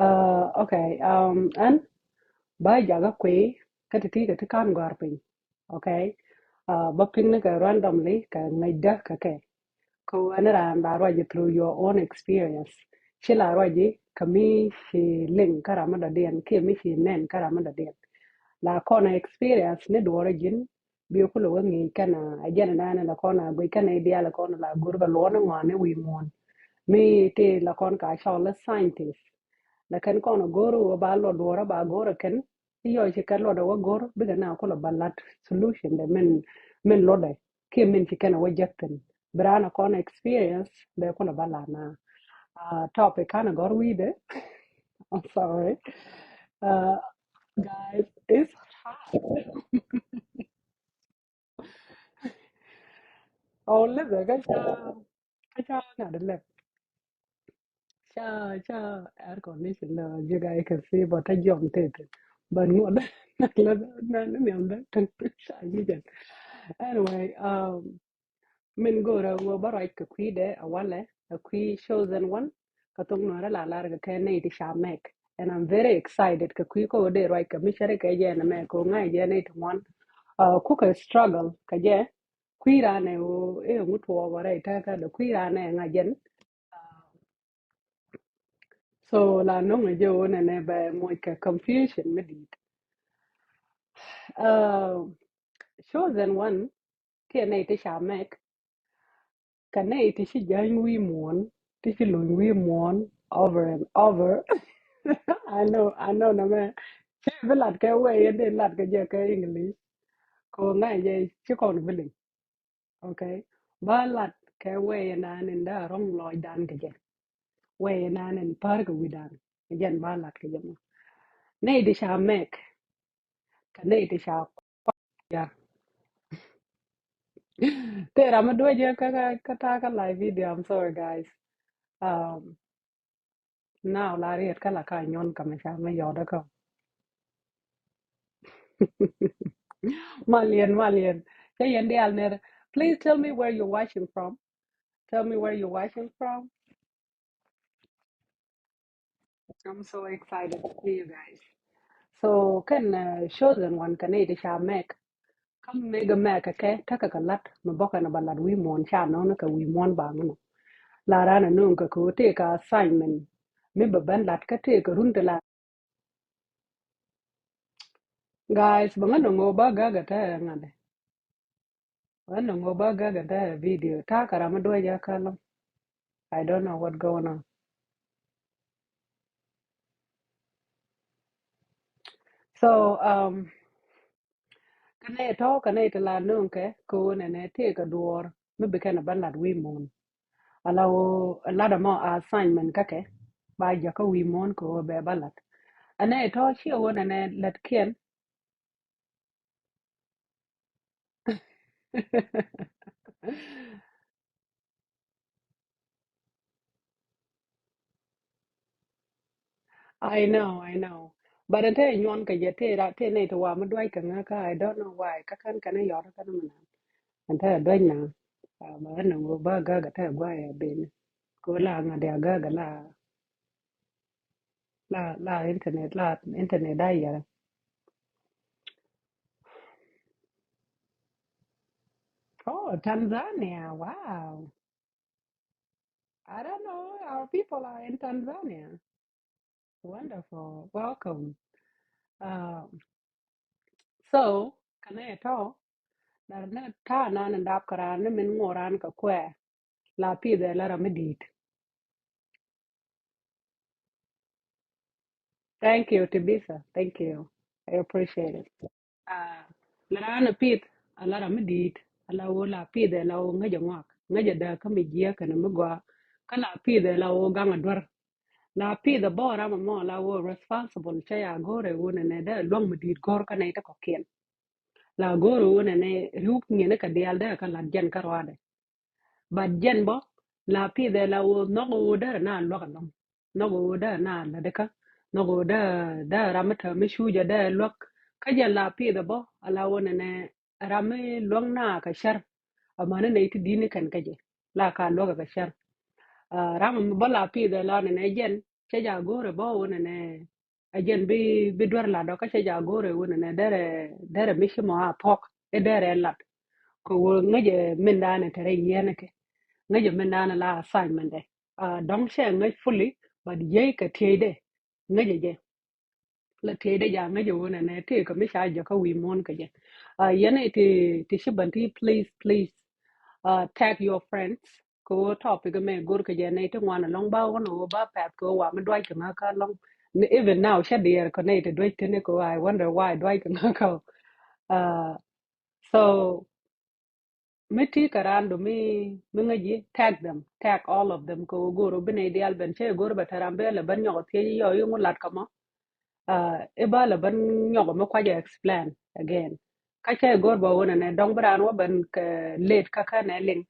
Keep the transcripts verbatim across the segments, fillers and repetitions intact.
Uh, okay. Um, ɛn ba jakä kui̱ kä ti ti kä ti kan gɔ̱a̱r piny. Okay. Uh, ba piŋ ni kɛ randomly kɛ ŋäcdä kɛ kɛ. Kɛ ɣöö ɛn raan la ruac through your own experience. Ci la ruac kä mi ci liŋ kä ram mi dɔ̱diɛn kiɛ mi ci nɛn kä ram mi dɔ̱diɛn. La kɔn experience ni duɔrä ji̱n bi kulɛ wä ŋi̱i̱c kɛn a jɛn nɛn la kɔn a guic kɛn a idial kɔn la go̱r kɛ luɔn ni ŋuan ni wi̱i̱ muɔ̱ɔ̱n. Mi ti la kɔn ka cɔl scientist. Lakin kɔn a go̱r wä ba luɔt duɔrä ba go̱r kɛn. I̱ yɔc ci kɛn luɔt a wä go̱r bikɛ na kulɛ ba lat solution de min min luɔt de kiɛ min ci kɛn a wä jäk thin. Bi raan a kɔn experience bɛ kulɛ ba lat na. Uh, topic kan a gɔr wi̱i̱dɛ. I'm sorry. Uh, guys, it's hot. Oh, listen, kä ca kä ca ŋa̱t lɛp. Ca ca air condition lɛ ji̱ guy can see, but a jɔm tete. But ŋuɔt na na na niam dɛ ca ji̱ jɛn. Anyway, um, min go̱rä wä ba ruac kɛ kui̱dɛ a walɛ a kui̱ chosen one. Kä thok nuɔrä la lar kɛ kɛ nɛy ti ca mɛk. And I'm very excited kɛ kui̱ ko dee ruac kɛ mi cari kɛ jɛ nɛ mɛk ko ŋa̱c jɛ nɛy ti ŋuan. Uh, kukɛ struggle kɛ jɛ kui̱ ranɛ wo e ŋut wɔ wä rɛy tɛkä dɛ kui̱ ranɛ ŋa̱c jɛn. Uh, so la noŋ jɛ wo nɛ nɛ bɛ moc kɛ confusion mi dit. Uh, chosen one kiɛ nɛy ti ca mɛk. Kä nɛy ti ci jäny wi̱i̱ muɔ̱ɔ̱n ti ci luny wi̱i̱ muɔ̱ɔ̱n over and over. I know, I know nɛ mɛ. Ci bi lat kɛ wee yɛn dee lat kɛ jɛ kɛ English. Ko ŋa̱c jɛ ci kɔn bi liŋ. Okay. Ba lat kɛ wee yɛn an in daa rɔ̱ŋ lɔcdan kɛ jɛ. Wee yɛn an in pär kɛ wi̱dan kɛ jɛn ba lat kɛ jɛ mɔ. Nɛy ti ca mɛk. Kä nɛy ti ca kua̱r. Tëë ram mi duec kä kä kä ta̱a̱ kä live video. I'm sorry, guys. Um, now la riet kä la ka nyuɔn kä mi ca mi yɔt kä. Malien, malien. Cä yɛn dial ner. Please tell me where you're watching from. Tell me where you're watching from. I'm so excited to see you guys. So kɛn, uh, chosen one kɛn nɛy ti ca mɛk. Kä mɛk mɛk kɛ kɛ tekɛ kɛ lat mi bɔkɛ nɛ ba lat wi̱i̱ muɔ̱ɔ̱n ca nɔn kɛ wi̱i̱ muɔ̱ɔ̱n ba ŋä nɔ. La ran a no̱o̱ŋ kɛ kɛ wä tëë kɛ assignment mi bɛ ben lat kä tëë kɛ run ti la. Guys, bä ŋä nɔŋ ɣöö bä gägä tɛ ŋa̱dɛ. Bä ŋä nɔŋ ɣöö bä gägä tɛ video. Ta̱a̱ kɛ ram mi duec a kälä. I don't know what going on. So, um, kä nɛ tɔ̱ kä nɛ ti la no̱o̱ŋ kɛ kɛ ɣöö nɛ nɛ tëë kɛ duɔɔr mi bi kɛn a bä lat wi̱i̱ muɔ̱ɔ̱n. Ala ɣöö lat ɛmɔ assignment kä kɛ ba jakä wi̱i̱ muɔ̱ɔ̱n kɛ ɣöö bɛ ba lat. Ɛnɛ tɔ̱ ciɛ ɣöö nɛ nɛ lät kiɛn. I know, I know. But ɛn te nyuɔn kɛ jɛ te ra te nɛy ti wa mi duac kɛ ŋä kä I don't know why. Kä kän kɛn yɔr kän mi nan. Ɛn te duac na. Ba nɛ ŋu ba gägä te guay a ben. Ko la ŋa dia gägä la la la internet la internet da yɛrɛ. Oh, Tanzania. Wow. I don't know. Our people are in Tanzania. Wonderful. Welcome. Um, so, kane tɔ, dar ne ta nan dap karan ne min ngoran ka kwe. La pide la ramidit. Thank you, Tibitha. Thank you. I appreciate it. Ah, la raan a pith a la ram mi di̱i̱t a la ɣöö la pith ɛ la ɣöö ŋäc a ŋɔak ŋäc a dääk kä mi jiääk kɛnɛ mi gɔaa. Kä la pith ɛ la ɣöö gaŋ a duer. La pith a bä ram a mɔ la ɣöö responsible cä ya go̱o̱r ɛ ɣöö nɛnɛ dee luäŋ mi di̱i̱t go̱o̱r kä nɛy ti kɔ̱kiɛn. La go̱o̱r ɛ ɣöö nɛnɛ ri̱w ŋi̱n kä diaal dee kä la̱t jɛn kä ruaadɛ. But jɛn bä la pith ɛ la ɣöö nhɔk ɣöö dee rɛ na luäk alɔŋ. Nhɔk ɣöö dee na lätdä kä nhɔk ɣöö dee dee ram mi tääm mi cuucä dee luäk. Kä jɛn la pith ɛ bä a la ɣöö nɛnɛ ram mi luäk na kɛ cär. Amäni nɛy ti di̱t ni kɛn kä jɛ la ka luäk kɛ cär. Ah, ram mi bä la pith ɛ la nɛnɛ jɛn cɛ ja go̱o̱rɛ bä wä nɛnɛ. A jɛn bi bi duer lat dɔ kä cɛ ja go̱o̱rɛ wä nɛnɛ derɛ derɛ mi ci mɔ a thuɔ̱k i̱ derɛ lat. Kɛ wä ŋäcɛ min danɛ te rɛy yiɛn kɛ ŋäcɛ min danɛ la assignment dɛ. Dɔ̱ŋ cɛ ŋäc fully, but yey kɛ tieyde ŋäcɛ jɛ. La tieyde ja ŋäcɛ wä nɛnɛ tëëkä mi ca jɛ kä wi̱i̱ muɔ̱ɔ̱n kɛ jɛ. Yɛn i̱ ti ti ci bän ti please please tag your friends. Kɛ wä topic mɛ go̱r kɛ jɛ nɛy ti ŋuan ɛlɔ̱ŋ ba wä nɔ wä ba pɛth kɛ wä wa mi duac kɛ ŋä kä lɔ̱ŋ. Even now cä diɛɛr kɛ nɛy ti duac tini kɛ wä I wonder why duac kɛ ŋä kä. So mi ti kɛ raan du mi mi ŋäc yi tag them, tag all of them kɛ wä go̱r wä bi nɛy diaal ben cä go̱r bɛ te ram bi lɛ ben nyɔk thiec yɔ yi ŋu lat kɛ mɔ. I̱ ba lɛ ben nyɔk mi kuac explain again. Kä cä go̱r bä wä nɛnɛ dɔ̱ŋ bi raan wä ben kɛ late kä kä nɛ liŋ.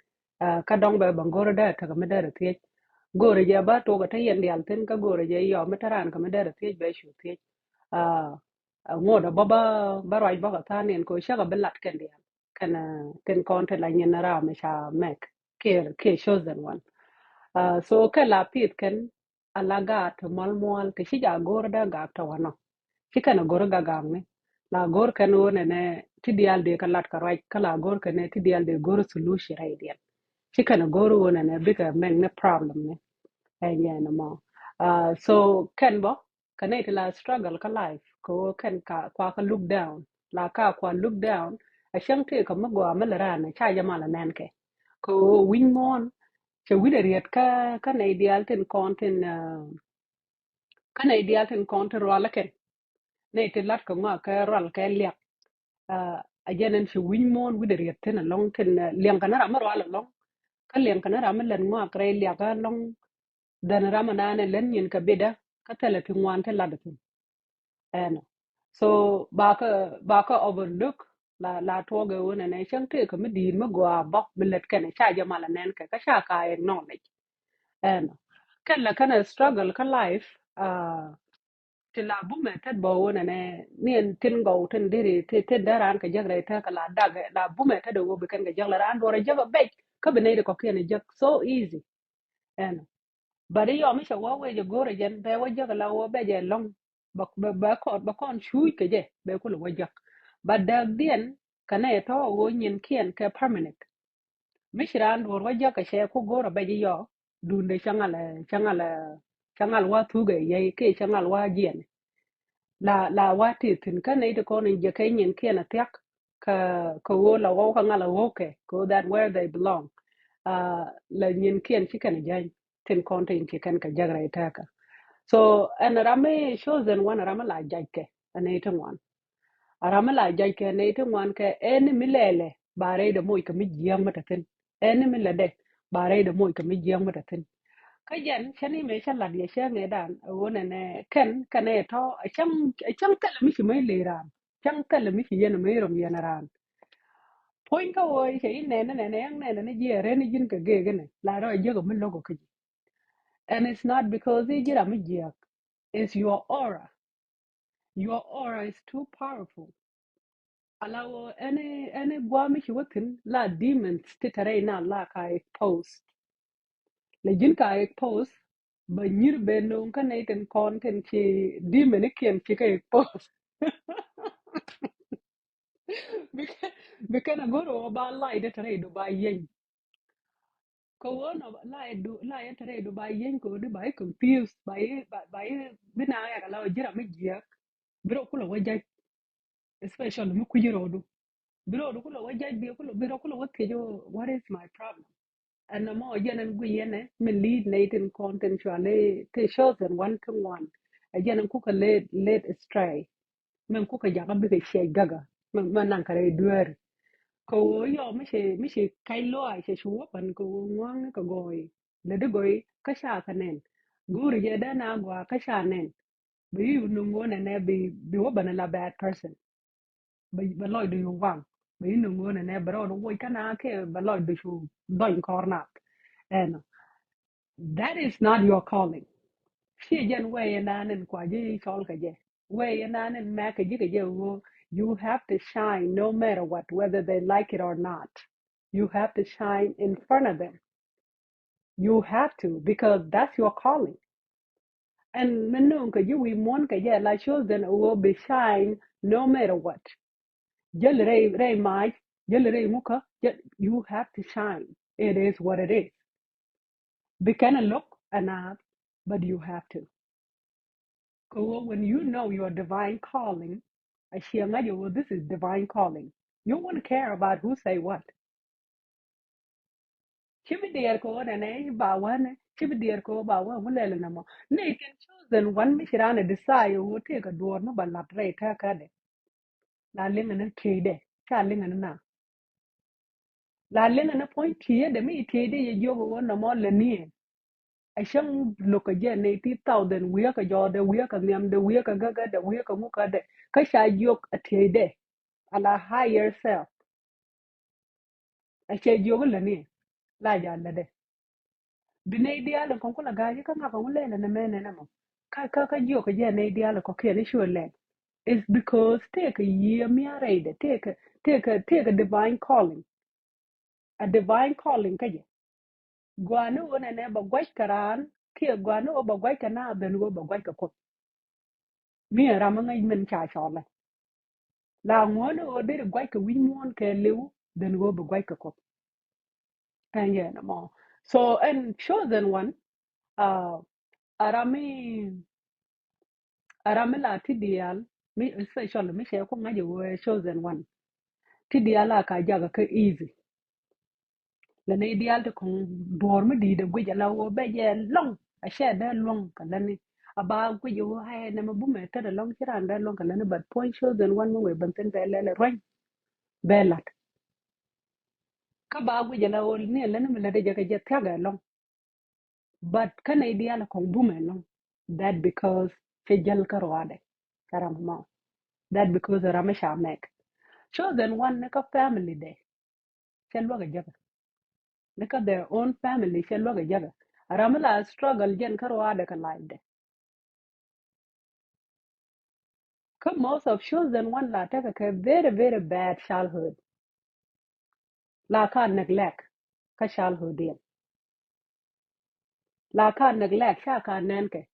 Kä dɔ̱ŋ bɛ bä go̱r dee tek mi dee rɛ thiec. Go̱r jɛ ba tuɔk kä te yɛn diaal thin kä go̱r jɛ yɔ mi te raan kä mi dee rɛ thiec bɛ cu thiec. Ŋot a bä ba ba ruac bä kɛ than in ko cä kɛ bi lat kɛn diaal kɛn tin kɔn te la nyin ram mi ca mɛk kiɛ kiɛ chosen one. So kɛ la pith kɛn a la gaat ti mual mual ti ci ja go̱r dee gak tɔ wanɔ. Ci kɛn a go̱r gak gak ni la go̱r kɛn wä nɛnɛ ti diaal dee kä lat kä ruac kä la go̱r kɛn ti diaal dee go̱r solution rɛy diɛn. Ci kɛn a go̱r wä nɛnɛ bikɛ mɛk ni problem ni. Ɛ nyɛn mɔ. So kɛn bɔ kɛ nɛy ti la struggle kä life kɛ wä kɛn ka kua kä look down la ka kua look down. A cäŋ tëëkä mi gɔaa mi lɛ raan ca jɛ mal a nɛn kɛ kɛ wä wi̱ny muɔ̱ɔ̱n. Cɛ wi̱n a riet kä kä nɛy diaal tin kɔn tin kä nɛy diaal tin kɔn tin rual kɛn nɛy ti lat kɛ ŋɔak kɛ rual kɛ liak. A jɛn ɛn ci wi̱ny muɔ̱ɔ̱n wi̱n a riet tin alɔŋ tin liɛŋ kɛ ni ram mi rual alɔŋ kä liɛŋ kɛ ni ram mi lɛn ŋɔak rɛy liak alɔŋ. Dhɛn ram anaan ɛ län nyin kɛ bitdä kä thilɛ ti ŋuan ti lat thin. Ɛnɔ so ba kä ba kä overlook la la tuɔk ɛ wun ɛnɛ cäŋ tëëkä mi di̱i̱t mi gɔaa bä mi lät kɛnɛ ca jɛ mal anɛn kɛ kä ca ka acknowledge. Ɛnɔ kɛn lɛ kɛnɛ struggle kä life. Ti la bumɛ tät bä wun ɛnɛ ni ɛn tin gɔw tin diri tin dee raan kɛ jek rɛy tɛk la dak la bumɛ tät ɛ wun bi kɛn kɛ jek la raan duɔrɛ jek ɛ bɛc kä bi nɛy ti kɔkiɛn ɛ jek so easy. Ɛnɔ but i̱ yɔm i̱ cɛ wä wec ɛ go̱r ɛ jɛn bɛ wä jek ɛ la wä bɛ jɛ lɔŋ. Bɛ kɔn bɛ kɔn cuuc kɛ jɛ bɛ kulɛ wä jek. But dääkdiɛn kɛ nɛ tɔ̱ ɛ wä nyinkiɛn kɛ permanent. Mi ci raan duɔ̱ɔ̱r wä jek kɛ cɛ ku go̱r ɛ bɛ ji̱ yɔ dundɛ cä ŋal cä ŋal cä ŋal wä thuk ɛ yey kiɛ cä ŋal wä jiɛn. La la wa ti thin kä nɛy ti kɔn in jiɛ kɛ nyin kiɛn a thiak. Kä kä ɣöö la ɣɔw kä ŋal a ɣɔw kɛ kä ɣöö that where they belong. La nyin kiɛn ci kɛn a jäny tin kɔn tin ci kɛn kɛ jäk rɛy tɛkä. So ɛn ram mi chosen one ram mi la jac kɛ a nɛy ti ŋuan. A ram mi la jac kɛ a nɛy ti ŋuan kɛ ɛn mi lɛlɛ ba rɛy dɛ moc kɛ mi jiɛk mi te thin. Ɛn mi lɛ dɛ ba rɛy dɛ moc kɛ mi jiɛk mi te thin. Kä jɛn cä ni mëë cä lat yɛ cä ŋɛ dan a ɣöö nɛnɛ kɛn kɛn ɛ tɔ̱ a cäŋ a cäŋ thilɛ mi ci mëë lëë raan. Cäŋ thilɛ mi ci yɛn mi rom yɛn raan. Puɔ̱ny kä ɣöö cɛ i̱ nɛnɛ nɛnɛ ɛŋ nɛnɛ ni jiɛ rɛn i̱ ji̱n kɛ gek inɛ la rɔ jiäk mi lo̱k kä ji̱. And it's not because i̱ ji̱ ram mi jiäk. It's your aura. Your aura is too powerful. Ala ɣöö ɛn i̱ ɛn i̱ guam mi ci wä thi̱n la demons ti te rɛy na la ka expose. Lɛ ji̱n ka expose bä nyir ben no̱o̱ŋ kä nɛy tin kɔn tin ci demon ikiɛn ci kä expose. Bi kɛn a go̱r ɣöö ba light te rɛy du ba yieny. Kɛ ɣöö nɔ light du light te rɛy du ba yieny kɛ ɣöö di ba i̱ confuse ba i̱ ba i̱ bi na yak ala ɣöö ji̱ ram mi jiäk. Bi rɔ kulɛ wä jac. Especially mi kui̱ci rɔɔdu. Bi rɔɔdu kulɛ wä jac bi kulɛ bi rɔ kulɛ wä thiec what is my problem. Ɛn nɔmɔ jɛn ɛn guiy yɛnɛ min lead nɛy tin kɔn tin cuali ti chosen one ti ŋuan. Ɛ jɛn ɛn kukɛ led led astray. Min kukɛ jakä bikɛ ciɛc gäkä min naŋ kɛ rɛy dueeri. Kɛ ɣöö yɔ mi ci mi ci kac loac cɛ cu wä pan kɛ ɣöö ŋuaŋni kɛ gɔɔy. Lɛ di gɔy kä ca kɛ nɛn. Go̱o̱ri jɛ dee na gɔaa kä ca nɛn. Bɛ yi nuŋ ɣöö nɛnɛ bi bi wä bɛn a la bad person. Bɛ bɛ lɔcdu cu waŋ bɛ yi nuŋ ɣöö nɛnɛ bɛ rɔɔdu woc kä na kɛ bɛ lɔcdu cu dhɔny kɔr nath. Ɛnɔ that is not your calling. Ciɛ jɛn wee yɛ naan in kua ji̱ cɔl kɛ jɛ wee yɛ naan in mɛk kɛ ji̱ kɛ jɛ ɣöö you have to shine no matter what whether they like it or not. You have to shine in front of them. You have to because that's your calling. And mi no̱o̱ŋ kɛ ji̱ wi̱i̱ muɔ̱ɔ̱n kɛ jɛ la chosen a ɣöö bi shine no matter what. Jäl rɛy, rɛy mac, jäl rɛy ŋukä, jäl, you have to shine. It is what it is. Bi kɛn a look enough, but you have to. Kɛ ɣöö when you know your divine calling, a ciɛ ŋa̱c a ɣöö this is divine calling. You won't care about who say what. Ci bi diɛɛr kɛ ɣöö nɛnɛ i̱ ba wänɛ, ci bi diɛɛr kɛ ɣöö ba wä ŋu lɛl nɛ mɔ. Ni kɛn chosen one mi ci raan ɛ desire ɣöö tëëkɛ duɔɔr mi ba lat rɛy tɛ̈kädɛ. La liŋɛ ni tieydɛ, ca liŋɛ ni na. La liŋɛ ni puɔ̱ny tieyädɛ mi tieydɛ yɛ jiök ɣöö nɔmɔ lɛ niɛ. A cäŋ lo̱k kɛ jɛ nɛy ti thousand wi̱i̱ kɛ jɔɔdɛ wi̱i̱ kɛ nhiamdɛ wi̱i̱ kɛ gägädɛ wi̱i̱ kɛ ŋukädɛ. Kä ca jiök a tieydɛ. A la higher self. A cɛ jiök lɛ ni la ja lätdɛ. Bi nɛy diaal in kɔŋ kulɛ ga̱a̱c kä ŋa̱k kɔŋ lɛl ɛn ɛmɛ nɛn ɛmɔ. Kä kä kä jiök kɛ jɛ nɛy diaal in kɔ̱kiɛn i̱ cuɛ lɛl. It's because tëëkɛ yiëë mia̱a̱r rɛydɛ, tëëkɛ tëëkɛ tëëkɛ divine calling. A divine calling kä jɛ. Gua̱a̱ni ɣöö nɛnɛ bɛ gua̱c kɛ raan kiɛ gua̱a̱ni ɣöö bɛ gua̱c kɛ naath ben ɣöö bɛ gua̱c kɛ Kuoth. Mi ɛ ram mi ŋäc min ca cɔlɛ. La ŋuäni ɣöö deri gua̱c kɛ wi̱c muɔ̱ɔ̱n kɛɛliw ben ɣöö bi gua̱c kɛ Kuoth. Ɛn yɛn ɛmɔ. So ɛn chosen one, uh, a ram mi, a ram mi la ti diaal mi, especially mi cɛ ku ŋa̱c ɛ ɣöö ɛ chosen one. Ti diaal a ka jakä kä easy. Lɛ nɛy diaal ti kɔŋ duɔ̱ɔ̱r mi di̱i̱t ɛ guic ala ɣöö bɛ jɛ lɔŋ a cɛ dee luɔ̱ŋ kɛ lätni. A ba guic ɛ ɣöö ɛ nɛmɛ bumɛ tet ɛ lɔŋ ci raan dee luɔ̱ŋ kɛ lätni, but puɔ̱ny chosen one mi wëë ben thi̱n bɛ lɛl ɛ ruany bɛ la̱t. Kä ba guic ala ɣöö ni ɛ lätni mi lätdɛ jɛ kɛ jɛ thia̱k ɛ lɔŋ. But kä nɛy diaal kɔŋ bumɛ lɔŋ. That because cɛ jäl kä ruaadɛ. Kä ram mɔ. That because ram mi ca mɛk. Chosen one ni kä family dɛ. Cɛ luäk a jäkä. Ni kä their own family cɛ luäk a jäkä. Ram mi la struggle jɛn kä ruaadɛ kä life dɛ. Kä most of chosen one la tekɛ kɛ very, very bad childhood. La ka neglect kä childhood diɛn. La ka neglect ca ka nɛn kɛ.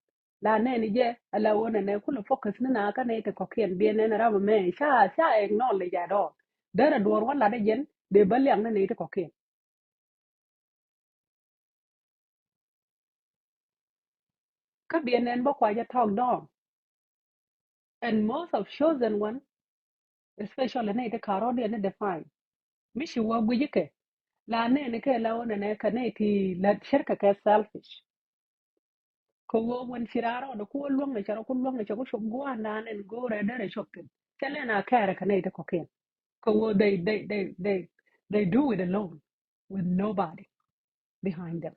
La nɛn jɛ ala wä nɛ nɛ kulɛ focus ni na kä nɛ ti kɔkiɛn biɛ nɛn ram mɛ ca ca acknowledge at all. Derɛ duɔr wä lat jɛn dee bä liak ni nɛ ti kɔkiɛn. Kä biɛ nɛn bä kua jɛ talk down. And most of chosen one, especially nɛ ti karɔ diɛ ni define. Mi ci wä guic kɛ. La nɛ ni kɛ la wä nɛ nɛ kɛ nɛ ti la shirka kɛ selfish. Kɛ wä wän ci raa rɔɔdɛ ku wä luäŋ ni cɛ rɔ ku luäŋ ni cɛ ku cop gua̱a̱n naan ɛn go̱o̱rɛ derɛ cop thin. Cɛ lɛ na kɛɛrɛ kɛ nɛ ti kɔkiɛn. Kɛ wä they, they, they, they, they do it alone with nobody behind them.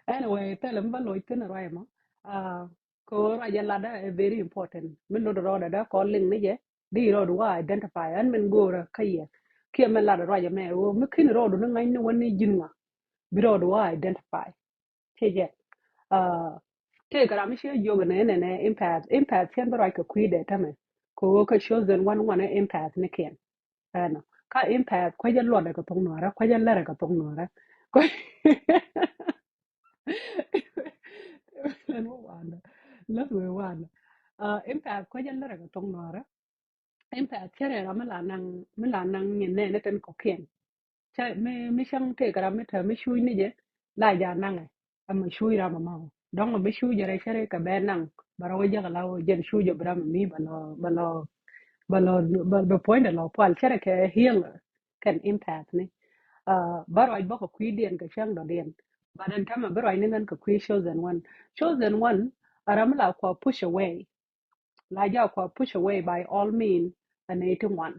Anyway, thilɛ mi bä loc thin ruac mɔ. Ah, kɛ ɣöö ruac ɛ latdä ɛ very important. Mi lot rɔɔdɛ dä kɔn liŋ ni jɛ di rɔɔdu wä identify ɛn min go̱o̱rä kä yɛ. Kiɛ min lat ruac ɛmɛ ɣöö mi kin rɔɔdu ni ŋa̱cni wä ni ji̱n ŋa bi rɔɔdu wä identify. Cɛ jɛ. Ah, tëëkɛ ram mi ciɛ jiök nɛ nɛ nɛ empath. Empath cɛn bi ruac kɛ kui̱dɛ tämɛ. Kɛ ɣöö kä chosen one ŋuanɛ empath ni kiɛn. Ɛnɔ ka empath kuecä luɔtdɛ kɛ thok nuɔrä, kuecä lärɛ kɛ thok nuɔrä. Län wä wanɔ län wä wanɔ. Empath kuecä lärɛ kɛ thok nuɔrä. Empath cärɛ ram mi la naŋ, mi la naŋ nyin nɛ ni tɛn kɔkiɛn. Cä mi, mi cäŋ tëëkɛ ram mi tɛ mi cuuc ni jɛ la ja naŋɛ. Ɛmɛ cuuc ram ɛmɔ dɔ̱ŋ mi cuuc jɛ rɛy cärɛ kɛ bɛ naŋ. Bɛ rɔ wä jäk la wä jɛn cuuc jɛ bi ram mi bɛ lɔ, bɛ lɔ, bɛ lɔ, bɛ puɔ̱nydɛ lɔ pual cärɛ kɛ healer kɛn empath ni. Bä ruac bä kɛ kui̱diɛn kɛ cäŋ dɔ̱diɛn. But ɛn tämɛ bi ruac ni ŋän kɛ kui̱ chosen one. Chosen one a ram mi la kua push away. La ja kua push away by all means. Ɛn iti ŋuan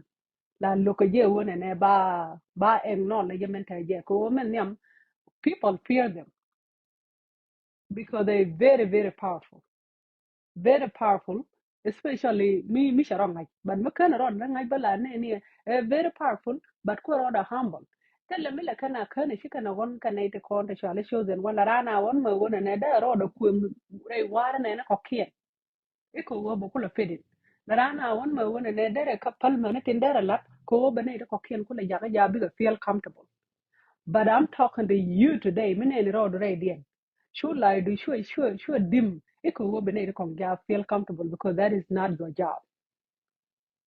la lokä jɛ wä nɛnɛ ba, ba acknowledge jɛ mɛn tɛ jɛ kɛ wä mɛn nhiam. People fear them because they very, very powerful. Very powerful, especially mi, mi cɛ rɔ ŋa̱c. But mi kän rɔ ni ŋa̱c bä la ni ni ɛ very powerful, but kuɛ rɔ da humble. Thilɛ mi lɛ kän a kän ci kän a ɣɔn kän a iti kɔn te cɔal chosen one la ran a ɣɔn mɛ ɣɔn nɛ dee rɔ da kuɛ rɛy war nɛ ni kɔkiɛn. Ikɛ wä bä kulɛ fit in. Mɛ raan a wän mɛ wän ɛnɛ derɛ kä päl mɛni tin derɛ lat kɛ wä bɛ nɛy ti kɔkiɛn kulɛ jakä ja bikɛ feel comfortable. But I'm talking to you today mi nɛni rɔɔdu rɛydiɛn. Cu laydu cu cu cu dim ikɛ wä bɛ nɛy ti kɔŋ ja feel comfortable because that is not your job.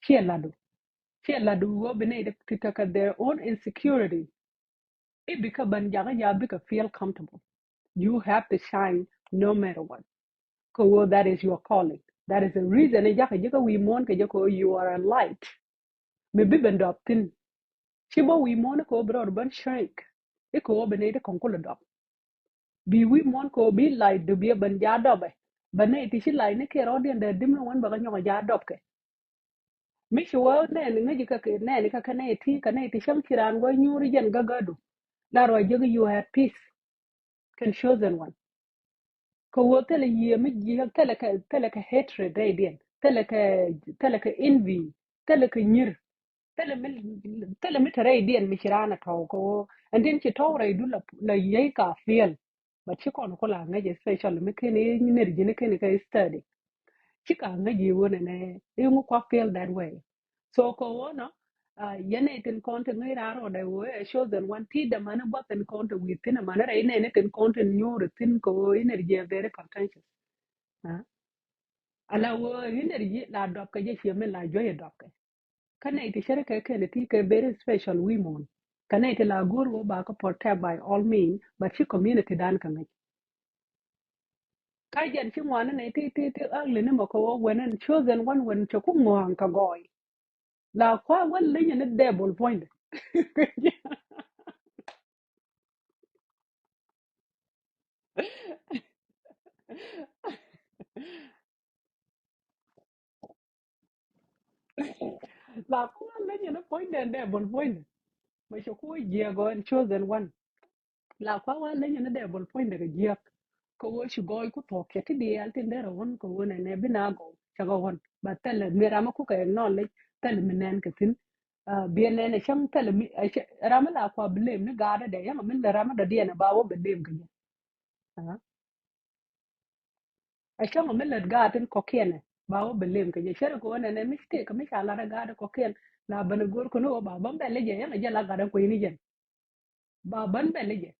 Ciɛ ladu. Ciɛ ladu wä bɛ nɛy ti tekɛ their own insecurity. I̱ bikɛ bän jakä ja bikɛ feel comfortable. You have to shine no matter what. Kɛ wä that is your calling. That is the reason i̱ jakä jikä wi̱i̱ muɔ̱ɔ̱n kɛ jɛ kɛ wä you are a light. Mi bi ben dɔp thi̱n. Ci bä wi̱i̱ muɔ̱ɔ̱n kɛ wä bi rɔɔd bän shrink. Ikɛ wä bi nɛy ti kɔŋ kulɛ dɔp. Bi wi̱i̱ muɔ̱ɔ̱n kɛ wä bi light du bi ben ja dɔpɛ. Bä nɛy ti ci light ni kɛ rɔɔdiɛn dee dim ni wän bä kɛ nyɔk ja dɔp kɛ. Mi ci wä nɛɛni ŋäci kä kɛ nɛɛni kä kɛ nɛy ti kä nɛy ti cäŋ ci raan guɔ nyuuri jɛn gägädu. La ruac jiäk you have peace. Kɛn chosen one. Kɛ wä thilɛ yiëë mi jiäk thilɛ kɛ thilɛ kɛ hatred rɛydiɛn thilɛ kɛ thilɛ kɛ envy thilɛ kɛ nyir. Thilɛ mi thilɛ mi te rɛydiɛn mi ci raan a tɔw kɛ wä ɛn tin ci tɔw rɛydu la la yiey ka feel. But ci kɔn ku la ŋäc especially mi ken i̱ ner ji̱n i̱ ken i̱ kɛ study. Ci ka ŋäc i̱ wä nɛnɛ i̱ ŋu kua feel that way. So kɛ wä nɔ yɛn i̱ tin kɔn ti ŋäc raa rɔɔdɛ wä ɛ chosen one ti dɛ mani guath tin kɔn ti wi̱i̱ thin mani rɛy nɛn i̱ tin kɔn ti nyuur i̱ thin kɛ wä i̱ ner ji̱ ɛ very contentious. Ala wä i̱ ner ji̱ la dɔpkɛ jɛ ciɛ min la juɔy ɛ dɔpkɛ. Kä nɛy ti cärkɛ kɛn ti kɛ very special wi̱i̱ muɔ̱ɔ̱n. Kä nɛy ti la go̱o̱r wä ba kä protect by all mean, but ci community dan kä ŋäc. Kä jɛn ci ŋuan ni nɛy ti ti ti ugly ni mɔ kɛ wä wɛn ɛn chosen one wɛn cɛ ku ŋua̱a̱ŋ kä gɔɔy. La kua wä leny ni devil puɔ̱nydɛ. La kua leny ni puɔ̱nydɛ, devil puɔ̱nydɛ. Mɛ cɛ ku jiɛk ɔ ɛn chosen one. La kua wa leny ni devil puɔ̱nydɛ kɛ jiɛk. Kɛ wä ci gɔɔy ku thuɔk cɛ ti diɛɛl tin derɛ wän kɛ wä nɛnɛ bi na gɔw cɛ kɛ wän. Ba thɛlɛ mi ram ku kɛ acknowledge thɛlɛ mi nɛn kɛ thin. Biɛ nɛn ɛ cäŋ thɛlɛ mi ram la kua blame ni gaatdɛ dɛ yäŋ min lɛ ram dɔ̱diɛn ba wä blame kɛ jɛ. Ɛ cäŋ mi lät gaat tin kɔkiɛnɛ ba wä bɛ lem kɛ jɛ cɛ rɛ kɛ wä nɛnɛ mi tëë kɛ mi ca lat ɛ gaat kɔkiɛn la bän ɛ go̱r kɛ ni wä ba bän bɛl jɛ yɛn ɛ jɛ la gat ɛ kuɛy ni jɛn. Ba bän bɛl jɛ.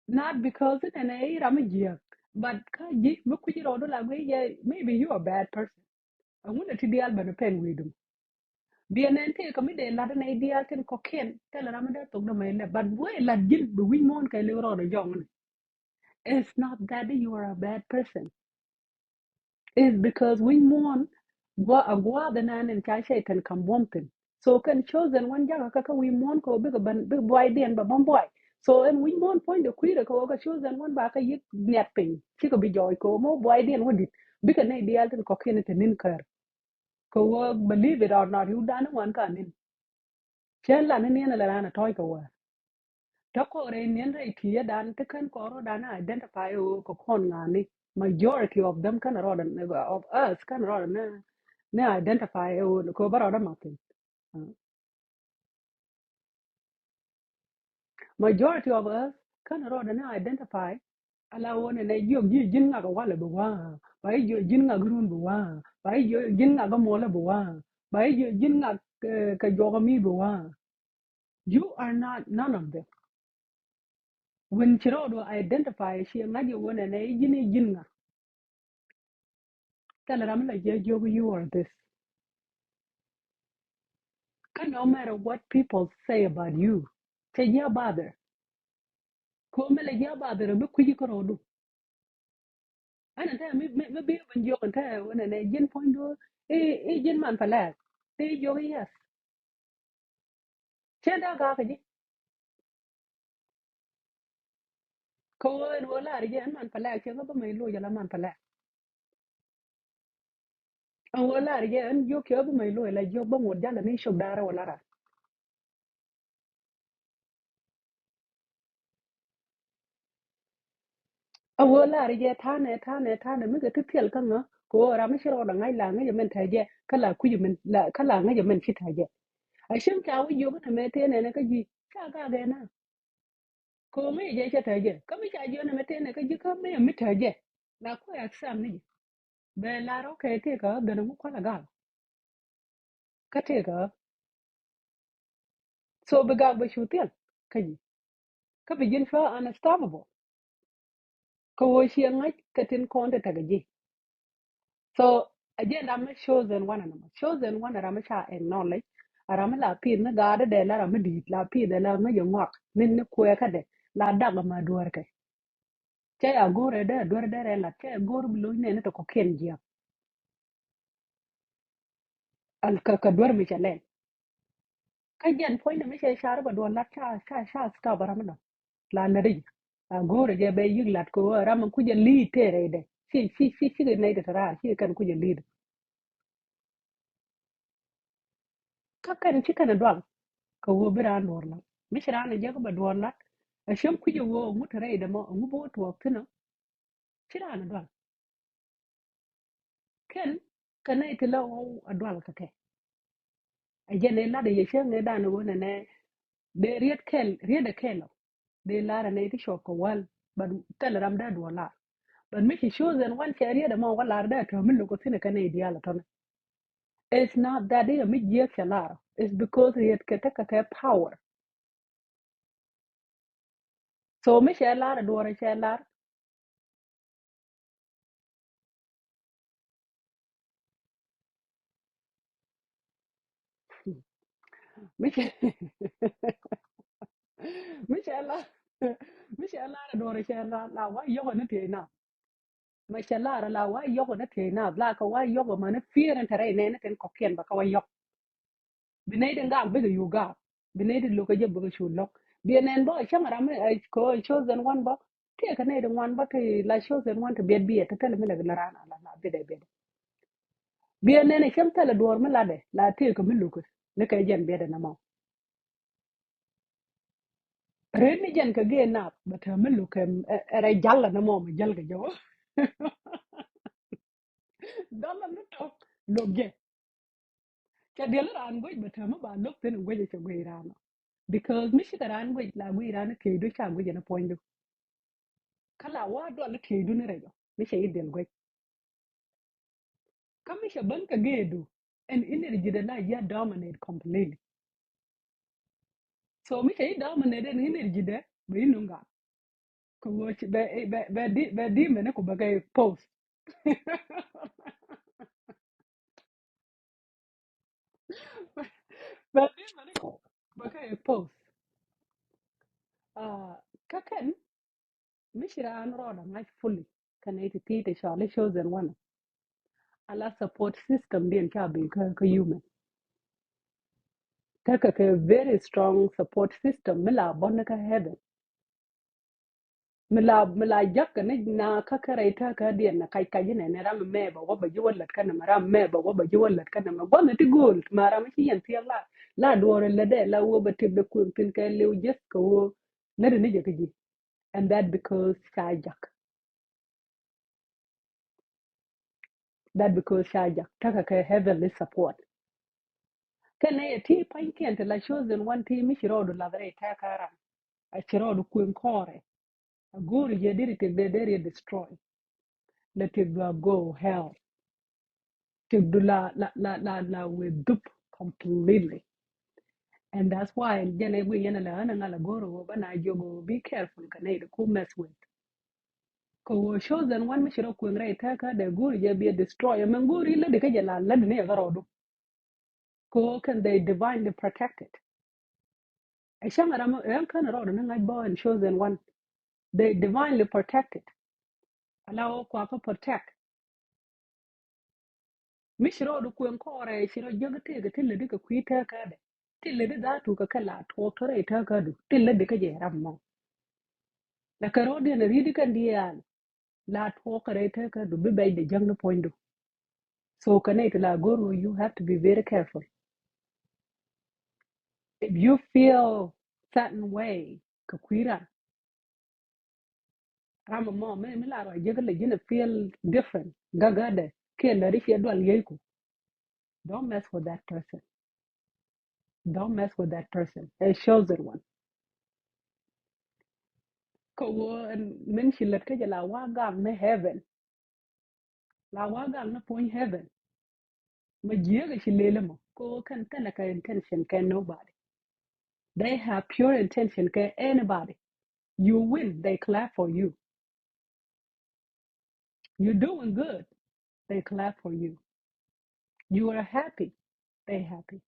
Not because nɛnɛ i̱ ram mi jiäk but kä ji̱ mi kui̱ci rɔɔdu la guiy jɛ maybe you a bad person. Ɛŋu nɛ ti diaal bän ɛ pɛn wi̱i̱dum. Biɛ nɛn tëë kɛ mi dee lat nɛy diaal tin kɔkiɛn tɛlɛ ram mi dee thok dämɛ ilɛ but wee lat ji̱n bi wi̱c muɔ̱ɔ̱n kɛ liw rɔɔdɛ jɔŋni. It's not that you are a bad person. It's because wi̱c muɔ̱ɔ̱n guɔ a gua̱a̱th ɛn ɛn in ca cɛy tɛn kam buɔ̱m thin. So kɛn chosen one jakä kä kä wi̱c muɔ̱ɔ̱n kɛ wä bikɛ bän bik buaydiɛn bɛ bän buay. So ɛn wi̱c muɔ̱ɔ̱n puɔ̱nydɛ kui̱rɛ kɛ wä kä chosen one ba kä yi̱k niat piny cikɛ bi jɔɔc kɛ wä mɔ buaydiɛn wä di̱t bikɛ nɛy diaal tin kɔkiɛn in te ni̱n kär. Kɛ wä believe it or not, yuk dan i̱ ŋuan ka ni̱n. Cä la ni niɛn ala raan a tɔ̱ɔ̱c kɛ wä. Tɔ kɔrɛ niɛn rɛy ti̱i̱ dan ti kän kɔrɔ dan identify ɛ wä kɛ kɔn ŋa̱ni. Majority of them kän rɔɔdɛ of us kän rɔɔdɛ ni ni identify ɛ wä kɛ wä bä rɔɔdɛ mathin. Majority of us kän rɔɔdɛ ni identify. Ala wä nɛ nɛ jiök ji̱ ji̱n ŋak walɛ bi wa̱a̱ ba ji̱ jiök ji̱n ŋak run bi wa̱a̱ ba ji̱ jiök ji̱n ŋak muɔlɛ bi wa̱a̱ ba ji̱ jiök ji̱n ŋak kɛ juɔk mi bi wa̱a̱. You are not none of them. When ci rɔɔdu identify ci ŋa̱c i̱ wä nɛ nɛ ji̱n i̱ ji̱n ŋak. Thilɛ ram mi la jiɛ jiök you are this. Kä no matter what people say about you cɛ jiɛ bother. Ko mi la jiɛ bother mi kui̱ci kä rɔɔdu. Ɛn ɛn tɛ mi mi bi ben jiök ɛn tɛ wä nɛ nɛ ji̱n puɔ̱nydu i̱ i̱ ji̱n man pɛ lɛɛk i̱ jiök i̱ yes. Cɛ daa gakä ji̱. Kä ɣöö ɛn ɣöö la̱r jɛ ɛn man pɛ lɛk cɛ kä bä mɛy loc ala man pɛ lɛk. Ɛn ɣöö la̱r jɛ ɛn jiök cɛ kä bä mɛy loc ala jiök bä ŋot jalɛ ni cop da̱rä wala ran. A wee lar jɛ ta̱nɛ ta̱nɛ ta̱nɛ mi kɛ ti thil kä ŋä kɛ wee ram mi ci rɔɔdɛ ŋa̱c la ŋäc ɛmɛn tɛ jɛ kä la kui̱c ɛmɛn kä la ŋäc ɛmɛn ci tɛ jɛ. A cäŋ ca wä jiök inɛ mɛ tëë nɛnɛ kä ji̱ ca gak ɛn a. Kɛ wee ŋäc jɛ cɛ tɛ jɛ kä mi ca jiök inɛ mɛ tëë nɛ kä ji̱ kä mi mi tɛ jɛ la kuɛ accept ni jɛ. Bɛ lar ɔ kɛ tëë kä gɛn ɛŋu kualɛ gak. Kä tëëkä. So bi gak bɛ cu thiɛl kä ji̱. Kä bi ji̱n cua unstoppable. Kä ɣöö ciɛ ŋa̱c kɛ tin kɔn ti tekɛ ji̱. So agenda mi chosen one ɛnɛ mɔ. Chosen one ɛ ram mi ca acknowledge. Ɛ ram mi la pith ni gaat dee la ram mi di̱i̱t, la pith ɛ la ŋäc ɛ ŋɔak ni ni kuɛɛkädɛ la dak ɛmɛ duɔ̱ɔ̱rkɛ. Cä ya go̱o̱rɛ dee duer dee rɛ lat, cä ya go̱o̱r bi lo̱c nɛɛni tɔ kɔ̱kiɛn jiäk. Al kä, kä duer mi cɛ lɛl. Kä jɛn puɔ̱nydɛ mi cɛ car bä duɔl lat ca, ca, ca stop ram mi dɔ̱ŋ. La lät i̱ a go̱o̱rɛ jɛ bɛ yi̱k lat kɛ ɣöö ram mi kucɛ li̱i̱t tëë rɛydɛ. Ci, ci, ci, ci kɛ nɛy ti te raar, ci kɛn kucɛ li̱i̱t. Kä kɛn ci kɛn ɛ dual kɛ ɣöö bi raan duɔ̱ɔ̱r lat. Mi ci raan ɛ jek bɛ duɔ̱ɔ̱r lat. Ɛ cäŋ kui̱c ɛ ɣöö ŋut te rɛydɛ mɔ, ŋut bi wä tuɔɔk thi̱n ɔ. Ci raan ɛ dual. Kɛn kɛ nɛy ti lɛ ɣɔw ɛ dual kɛ kɛ. Ɛ jɛn ɛ lat ɛ yɛ cäŋ ɛ dan ɛ ɣöö nɛnɛ dee riet kɛl, riet ɛ kɛl ɔ. Dee lar ɛ nɛy ti cuɔp kɛ wäl, but thilɛ ram dee duɔ̱ɔ̱r lar. But mi ci chosen one cɛ riet ɛmɔ wä lar dee tääm mi lo̱k ɔ thi̱n ɛ kɛ nɛy diaal ɛ tɔ̱nɛ. It's not that i̱ mi jiääk cɛ lar. It's because riet kɛ tekɛ kɛ power. So mi cɛ lar ɛ duɔ̱ɔ̱r ɛ cɛ lar. Mi cɛ, mi cɛ lar, mi cɛ lar ɛ duɔ̱ɔ̱r ɛ cɛ lar, la wa yɔkɔ ni tiey na. Ma cɛ lar la wa yɔk ni tiey na la ka wa yɔk ma ni pier in te rɛy nɛn ni tin kɔkiɛn ba ka wa yɔk. Bi nɛy di ŋak bikɛ yu gak. Bi nɛy di lo̱k kä jɛ bikɛ cu lo̱k. Bi nɛn bä cäŋ ram mi ɛ kɛ chosen one bä. Tiɛ kɛ nɛy di ŋuan bä ti la chosen one ti biɛt biɛt ti thilɛ mi lɛ bi lɛ ran a la la biɛt ɛ biɛt. Bi nɛn ɛ cäŋ thilɛ duɔ̱ɔ̱r mi latdɛ la tiɛ kɛ mi lo̱k ni kɛ jɛn biɛt ɛ nɛ mɔ. Ret ni jɛn kɛ gee nath bɛ täämɛ lo̱k kɛ ɛ rɛ jal anɛ mɔ mɛ jäl kɛ jɛ wä. Dɔl anɛ tɔk lo̱k jɛ. Cɛ diɛl raan guec bɛ täämɛ ba lo̱k thin guec cɛ guec raan ɔ. Because mi cikɛ raan guec la guec raan key du ca guec ɛn puɔ̱nydu. Kä la wa dual tieydu ni rɛc ɔ mi cɛ yi dhil guec. Kä mi cɛ bän kɛ geedu ɛn energy dɛ la yia dominate completely. So mi cɛ yi dominate ɛn energy dɛ bɛ yi nuŋ gak. Kɛ ɣöö bɛ bɛ bɛ di bɛ di mɛni ku bɛ kɛ post. Bɛ di mɛni ku bɛ kɛ post. Kä kɛn mi ci raan rɔɔdɛ ŋa̱c fully kɛn iti ti ti cɔal i̱ chosen one. Ala support system diɛn ca bi kä kä human. Tekɛ kɛ very strong support system mi la bɔn kä heaven. Mi la mi la jak kɛ ni na kä kɛ rɛy tekä diɛn na kac kac inɛ ni ram mɛ bɛ wä bɛ ji̱ wä lät kä ni mɛ ram mɛ bɛ wä bɛ ji̱ wä lät kä ni mɛ guɔn ni ti gold ma ram ci yɛn thiɛk la la duɔɔr lät dɛ la wä bɛ tip dɛ kueŋ tin kɛ liw jeth kɛ wä lät ni jɛ kä ji̱. And that because ca jak. That because ca jak tekɛ kɛ heavenly support. Kɛn nɛ yɛ ti pa̱nykiɛn ti la chosen one ti mi ci rɔɔdu lath rɛy tɛ̈kä ram. A ci rɔɔdu kueŋ kɔɔrɛ. A go̱o̱ri jɛ diri tik dee dee riɛ destroy. Lɛ tik du a go hell. Tik du la la la la la wee dup completely. And that's why jɛn ɛ gui yɛn ɛ lɛ ɣän ɛ ŋa̱l ɛ go̱o̱ri wä bä na jiök wä be careful kɛ nɛy di ku mess with. Kɛ ɣöö chosen one mi ci rɔ kueŋ rɛy tɛ̈kä dee go̱o̱ri jɛ bi a destroy. Mɛn go̱o̱ri lätdi kä jɛ la lätdi ni jɛ kä rɔɔdu. Kɛ ɣöö kɛn they divinely protected. Ɛ cäŋ ram ram kän rɔɔdu ni ŋa̱c bä ɛn chosen one. They divinely protected. Ala ɣöö kuakä protect. Mi ci rɔɔdu kueŋ kɔɔrɛ ci rɔ jiäk tëëkɛ ti lätdi kɛ kui̱ tɛ̈kädɛ. Ti lätdi dhaatu kɛ kɛ la tuɔɔk tɔrɛ i̱ tɛ̈kädu ti lätdi kä jɛ ram mɔ. Lɛ kɛ rɔɔdiɛn ri̱t i̱ kɛn diaal la tuɔɔk kɛ rɛy tɛ̈kädu bi bɛcdɛ jäŋ ni puɔ̱nydu. So kɛ nɛy ti la go̱r ɣöö you have to be very careful. If you feel certain way kɛ kui̱ ran ram mɔ mi mi la rɔ jiäk lɛ ji̱n a feel different gägädɛ kiɛ läri ciɛ dual yeyku. Don't mess with that person. Don't mess with that person. A chosen one. Kä wä min ci lät kä jɛ la wa gak ni heaven. La wa gak ni puɔ̱ny heaven. Mɛ jiäkä ci lëlä mɔ. Ko kɛn thilɛ kɛ intention kɛ nobody. They have pure intention kɛ anybody. You win, they clap for you. You doing good, they clap for you. You are happy, they happy.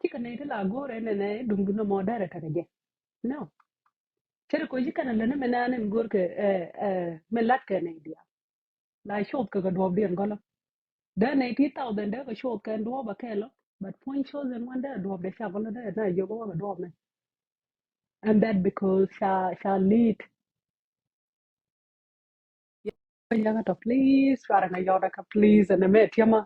Cikɛ nɛy ti la go̱o̱rɛ nɛnɛ duŋdu nɔmɔ dɛrɛ tekɛ jɛ. No. Cɛ ri ko ci kɛn a lä ni mi naan in go̱o̱rkɛ, eh, eh, mi latkɛ nɛy diaal. La coth kɛ kɛ duɔ̱ɔ̱pdiɛn gɔlä. Dee nɛy ti thousand dee kɛ coth kɛ duɔ̱ɔ̱p a kɛɛl ɔ. But puɔ̱ny chosen one dee duɔ̱ɔ̱p dee ca gɔlä dee na jiök wä kɛ duɔ̱ɔ̱p mɛ. And that because ca, ca lead. Yakä tɔ, please, cuarɛ ŋa yɔt kä, please, ɛn ɛmɛ tiɛma.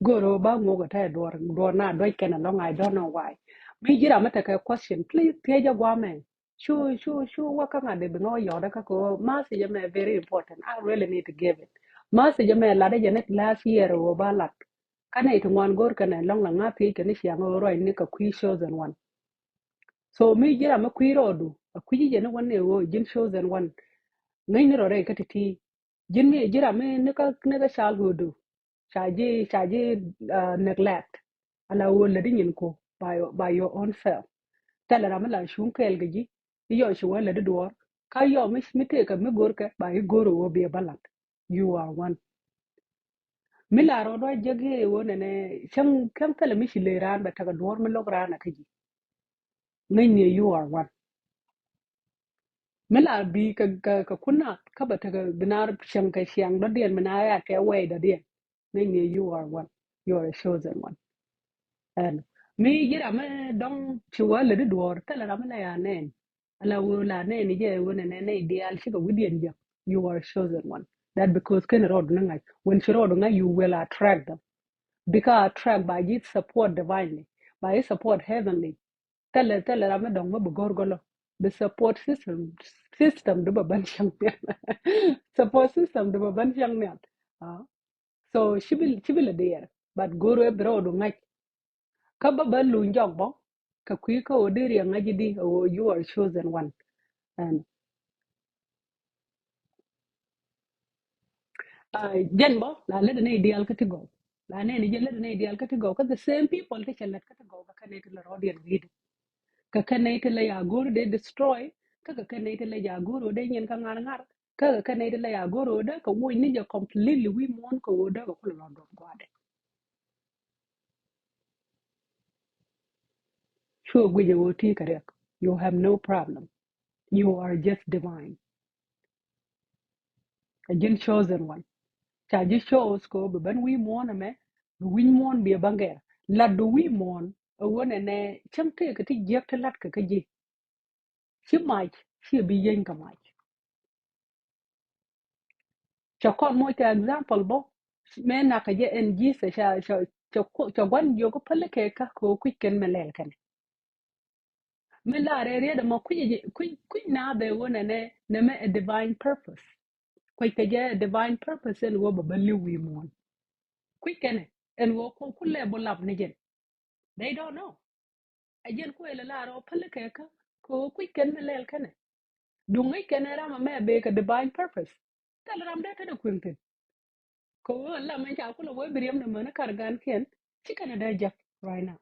Go̱o̱rä ba ŋuɔk ɛ tɛ duɔr, duɔr na duec kɛn alɔŋ, I don't know why. Mi ji̱ ram mi tekɛ question, please, thiecä guamɛ. Cu, cu, cu wä kä ŋa̱t dee bi ŋä wä yɔt kä kɛ ɣöö message ɛmɛ very important. I really need to give it. Message ɛmɛ latdä jɛ ni last year ɣöö ba lat. Kä nɛy ti ŋuan go̱o̱r kɛn ɛlɔ̱ŋ la ŋa̱ thiec kɛn i̱ ciaŋ ɣöö ruac ni kɛ kui̱ chosen one. So mi ji̱ ram mi kui̱ rɔɔdu a kui̱ ji̱ jɛ ni wän ni ɣöö ji̱n chosen one. Ŋäcni rɔ rɛy kä ti̱ti̱. Ji̱n mi ji̱ ram mi ni kä, ni kä childhood du ca ji̱, ca ji̱, uh, neglect. Ala ɣöö lätdi nyin ko by, by your own self. Thilɛ ram mi la cuŋ kɛɛl kɛ ji̱ i̱ yɔ ci wä lätdi duɔɔr. Kä yɔ mi, mi tëëkɛ mi go̱rkɛ ba i̱ go̱r ɣöö biɛ bä lat. You are one. Mi la rɔɔdu a jek i̱ ɣöö nɛnɛ cäŋ, cäŋ thilɛ mi ci lëë raan bɛ tekɛ duɔɔr mi lo̱k raan a kä ji̱. Ŋäcni you are one. Mi la bi kɛ, kɛ, kɛ kun nath kä bɛ tekɛ bi naar cieŋ kɛ ciaŋ dɔ̱diɛn mi naar yat kɛ wɛy dɔ̱diɛn. Ŋäcni you are one. You are a chosen one. Ɛn mi ji̱ ram mi dɔ̱ŋ ci wä lätdi duɔ̱ɔ̱r thilɛ ram mi la ya nɛn. Ala wä la nɛn jɛ wä nɛ nɛn nɛy diaal cikɛ wi̱diɛn jiäk. You are a chosen one. That because kɛn rɔɔdu ni ŋa̱c. When ci rɔɔdu ŋa̱c, you will attract them. Bikɛ attract ba ji̱ support divinely, ba ji̱ support heavenly. Thilɛ, thilɛ ram mi dɔ̱ŋ mi bi go̱r gɔlä. Bi support system, system du bɛ ben cäŋ nial. Support system du bɛ ben cäŋ nial. Ah. So ci bi, ci bi lɛ diɛɛr. But go̱r wee bi rɔɔdu ŋa̱c. Kä bä bä luny jɔk bä kɛ kui̱ kä ɣöö dee riɛk ŋa̱c i̱di ɣöö you are chosen one. And, uh, jɛn bä la lät ni diaal kä ti gɔw. La nɛn jɛ lät ni diaal kä ti gɔw kä the same people ti cɛ lät kä ti gɔw kä kɛn ni ti la rɔɔdiɛn wi̱i̱di. Kä kɛn ni ti la ya go̱o̱ri dee destroy. Kä kɛ kɛn ni ti la ya go̱o̱ri dee nyin kä ŋa̱r ŋa̱r. Kä kɛ kɛn nɛy ti la ya go̱r ɣöö dee kɛ woc ni jɛ completely wi̱i̱ muɔ̱ɔ̱n kɛ ɣöö dee kɛ kulɛ lɔ duɔth gua̱a̱dɛ. Cuɛ guic ɛ ɣöö ti kɛ riɛk. You have no problem. You are just divine. A ji̱n chosen one. Ca ji̱ chose kɛ ɣöö bi ben wi̱i̱ muɔ̱ɔ̱n ɛmɛ, bi wi̱i̱ muɔ̱ɔ̱n bi ɛ bäŋ gɛr. Lat bi wi̱i̱ muɔ̱ɔ̱n ɛ ɣöö nɛnɛ cäŋ tëëkɛ ti jiäk ti la̱tkɛ kä ji̱. Ci mac ci bi yieny kɛ mac. Cɛ kɔn moc kɛ example bä mëë nakä jɛ ɛn Jesus ca, ca, ca, ca gua̱n jiök päli kɛ kä kɛ kui̱c kɛn mɛ lɛl kɛn. Mi la rɛɛ riet ɛmɔ kui̱c, kui̱c, kui̱c na bɛ wä nɛ nɛ nɛ mɛ a divine purpose. Kui̱c kɛ jɛ a divine purpose ɛn wä bä bä liw wi̱i̱ muɔ̱ɔ̱n. Kui̱c kɛnɛ ɛn wä ku, ku lɛ bu lap ni jɛn. They don't know. A jɛn kuël a lar ɔ päli kɛ kä kɛ ɣöö kui̱c kɛn mi lɛl kɛnɛ. Duŋ ŋäc kɛn ɛ ram amɛ bee kɛ divine purpose. Thil ram dee tetdɛ kuëŋ thi̱n. Kɛ ɣöö lam ɛn ca kulɛ wee bi riɛm ni mäni kar gankiɛn ci kɛn ɛ dee jek right now.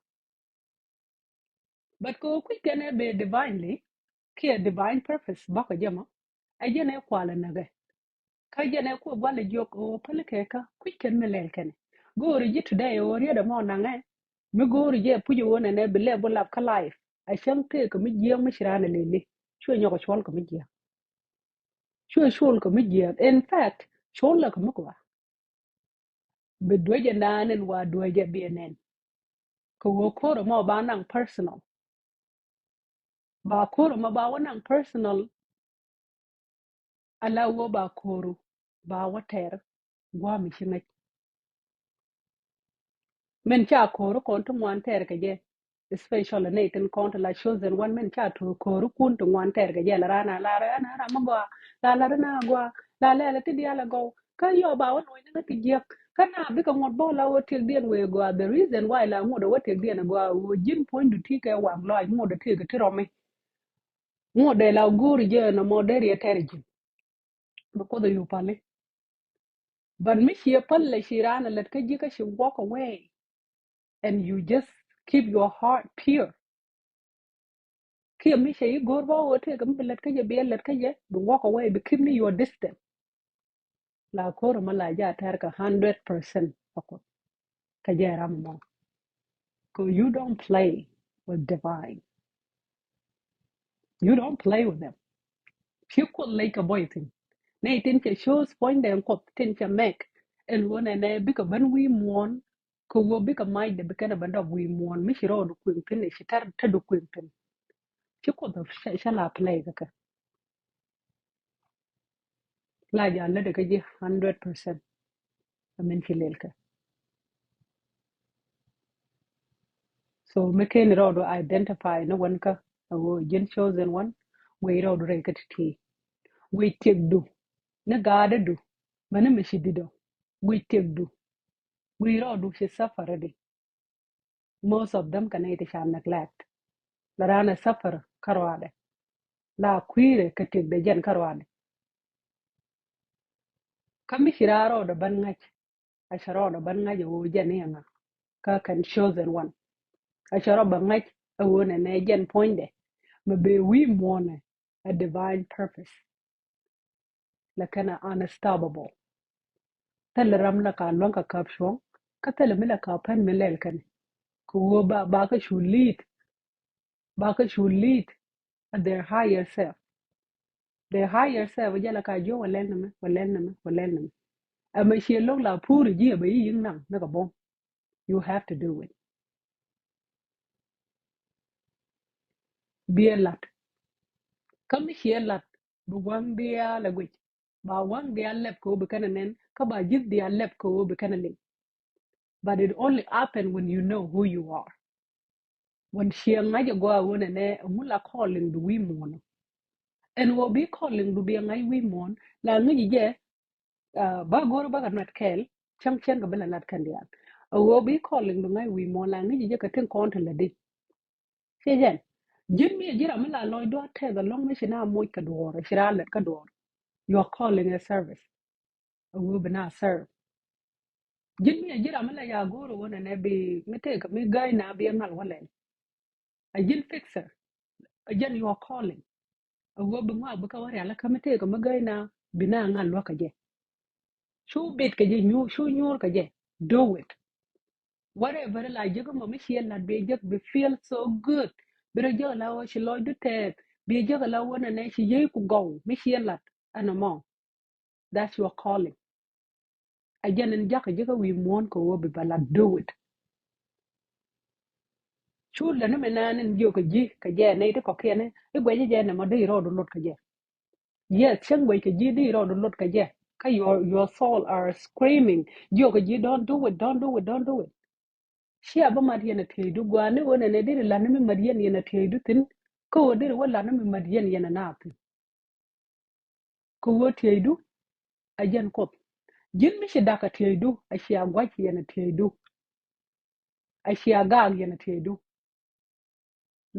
But kɛ ɣöö kui̱c kɛn ɛ bee divinely kiɛ divine purpose bäkɛ jɛ mɔ. A jɛn ɛ kual ɛ näk ɛ. Kä jɛn ɛ kuɛ gua̱l ɛ jiök ɣöö päli kɛ kä kui̱c kɛn mi lɛl kɛnɛ. Go̱o̱ri ji̱ today ɣöö riet ɛmɔ naŋɛ. Mi go̱o̱ri jɛ puc ɣöö nɛnɛ bi lɛ bu lap kä life. A cäŋ tëëk kɛ mi jiääk mi ci raan ɛ lili. Cuɛ nyɔk ɛ cuɔl kɛ mi jiääk. Cuɛ cuɔl kɛ mi jiääk. In fact, cuɔl lɛ kɛ mi kua. Bi duecɛ naan in wa duecɛ biɛ nɛn. Kɛ ɣöö ko̱r ɛmɔ ba naŋ personal. Ba ko̱r ɛmɔ ba wä naŋ personal. Ala wä ba ko̱ru ba wä tɛr gua̱a̱mi ci ŋäc. Min ca ko̱ru kɔn ti ŋuan tɛr kɛ jɛ. Especially nɛy tin kɔn ti la chosen one min ca to ko̱ru kun ti ŋuan tɛr kɛ jɛ la ran a la ran a ram mi gɔaa la la ran a gɔaa la lɛl ti diaal a gɔw. Kä yɔ ba wä luɔ̱ny ni ŋä ti jiäk kä na bikɛ ŋuɔ̱t bä la wä tiɛk diɛn wee gɔaa. The reason why la ŋuɔ̱t wä tiɛk diɛn a gɔaa wä ji̱n puɔ̱nydu ti kɛ wak lɔac ŋuɔ̱t ti kɛ ti rɔmi. Ŋuɔ̱t dee la go̱o̱ri jɛ nɔmɔ dee riɛ tɛr ji̱n. Bi Kuoth ɛ yupali. But mi ciɛ päl lɛ ci raan a lät kä ji̱ kä ci walk away. And you just keep your heart pure. Kiɛ mi cɛ i̱ go̱o̱r ba wä tëëk mi bi lät kä jɛ, bi lät kä jɛ, bi walk away, bi keep ni your distance. La ko̱r mɔ la ja tɛr kɛ hundred percent a Kuoth. Kä jɛ ram mɔ. Cause you don't play with divine. You don't play with them. Ci Kuoth lec kɛ bɔy thin. Nɛy tin cɛ choose puɔ̱nydɛ Kuoth tin cɛ make. Ɛn ɣöö nɛnɛ bikɛ ben wi̱i̱ muɔ̱ɔ̱n. Kɛ ɣöö bikɛ macdɛ bi kɛn ɛ ben dɔp wi̱i̱ muɔ̱ɔ̱n mi ci rɔɔdu kuëŋ thin, ci tɛr, tɛrdu kuëŋ thin. Ci Kuoth cɛ, cɛ la play kɛ kɛ. La ja lätdɛ kä ji̱ hundred percent. Amin ci lel kɛ. So mi ken rɔɔdu identify ni wän kä a ɣöö ji̱n chosen one. Wec rɔɔdu rɛy kä ti̱ti̱. Wec tiɛkdu ni gaadädu. Mäni mi ci di̱t ɔ. Wec tiɛkdu. Wec rɔɔdu ci suffer di. Most of them kɛ nɛy ti ca neglect. La raan ɛ suffer kä ruaadɛ. La kui̱rɛ kɛ tiɛkdɛ jɛn kä ruaadɛ. Kä mi ci raan rɔɔdɛ ben ŋa̱c. A cɛ rɔɔdɛ ben ŋa̱c a ɣöö jɛn i̱ ɛŋa. Kä kɛn chosen one. A cɛ rɔɔdɛ ben ŋa̱c a ɣöö nɛnɛ jɛn puɔ̱nydɛ. Mɛ bee wi̱i̱ muɔ̱ɔ̱nɛ a divine purpose. Lɛ kɛn a unstoppable. Thilɛ ram la ka luäŋ kɛ käp cuɔ̱ŋ. Kä thilɛ mi la ka pɛn mi lɛl kɛn. Kɛ ɣöö ba, ba kä cu lead. Ba kä cu lead at their higher self. Their higher self jɛ la ka jiö wä lɛl nɛmɛ, wä lɛl nɛmɛ, wä lɛl nɛmɛ. Ɛmɛ ciɛ lo̱k la puuri ji̱ ɛ bɛ yi yi̱ŋ naŋ ni kɛ bo̱ŋ. You have to do it. Biɛ lat. Kä mi ciɛ lat bi waŋ diaal ɛ guic. Ba waŋ diaal lɛp kɛ wä bi kɛn ɛ nɛn, kä ba ji̱th diaal lɛp kɛ wä bi kɛn ɛ liŋ. But it only happen when you know who you are. When ciɛ ŋa̱c ɛ gɔaa wä nɛnɛ ɛŋu la calling du wi̱i̱ muɔ̱ɔ̱n. Ɛn wä bi calling du bi ŋa̱c wi̱i̱ muɔ̱ɔ̱n la ŋäc jɛ. Ba go̱r ba kɛ nuɛt kɛɛl cäŋ cäŋ kɛ bi la lat kɛn diaal. Ɛ wä bi calling du ŋa̱c wi̱i̱ muɔ̱ɔ̱n la ŋäc jɛ kɛ tin kɔn ti la di. Ci jɛn ji̱n mi ji̱ ram mi la lɔc duaar tɛth alɔŋ mi ci na moc kɛ duɔɔr, ci ra lɛt kä duɔɔr. Your calling is service. A wee bi na serve. Ji̱n mi a ji̱ ram mi la ya go̱o̱r a wä nɛnɛ bi mi tëëk mi gäi na bi a ŋal wä lɛl. A ji̱n fixer. A jɛn your calling. A wee bi ŋɔak bi ka wä rial a kä mi tëëk mi gäi na bi na ŋal luäk kɛ jɛ. Cu bit kɛ jɛ, cu nyuur kɛ jɛ. Do it. Whatever la jiäk mɔ mi ciɛ lat bi jiäk bi feel so good. Bi rɔ jiäk la wä ci lɔcdu tɛth. Bi jiäk la wä nɛnɛ ci yiey ku gɔw mi ciɛ lat. Ɛn mɔ. That's your calling. A jɛn in jakä jikä wi̱i̱ muɔ̱ɔ̱n kɛ wä bi ba lat, do it. Cu lɛ ni mi naan in jiök kɛ ji̱ kɛ jɛ nɛy ti kɔ̱kiɛn i̱ guɛcä jɛ nɛmɔ dee rɔɔdu lot kɛ jɛ. Yes, cäŋ guɛc kɛ ji̱ dee rɔɔdu lot kɛ jɛ. Kä your, your soul are screaming. Jiök kɛ ji̱, don't do it, don't do it, don't do it. Cia bä mat yɛn a tieydu gua̱a̱ni ɣöö nɛnɛ deri lat ni mi mat yɛn yɛn a tieydu thi̱n. Kä ɣöö deri wä lat ni mi mat yɛn yɛn a naath thi̱n. Kä ɣöö tieydu a jɛn Kuoth. Ji̱n mi ci dak a tieydu a cia gua̱c yɛn a tieydu. A cia gaak yɛn a tieydu.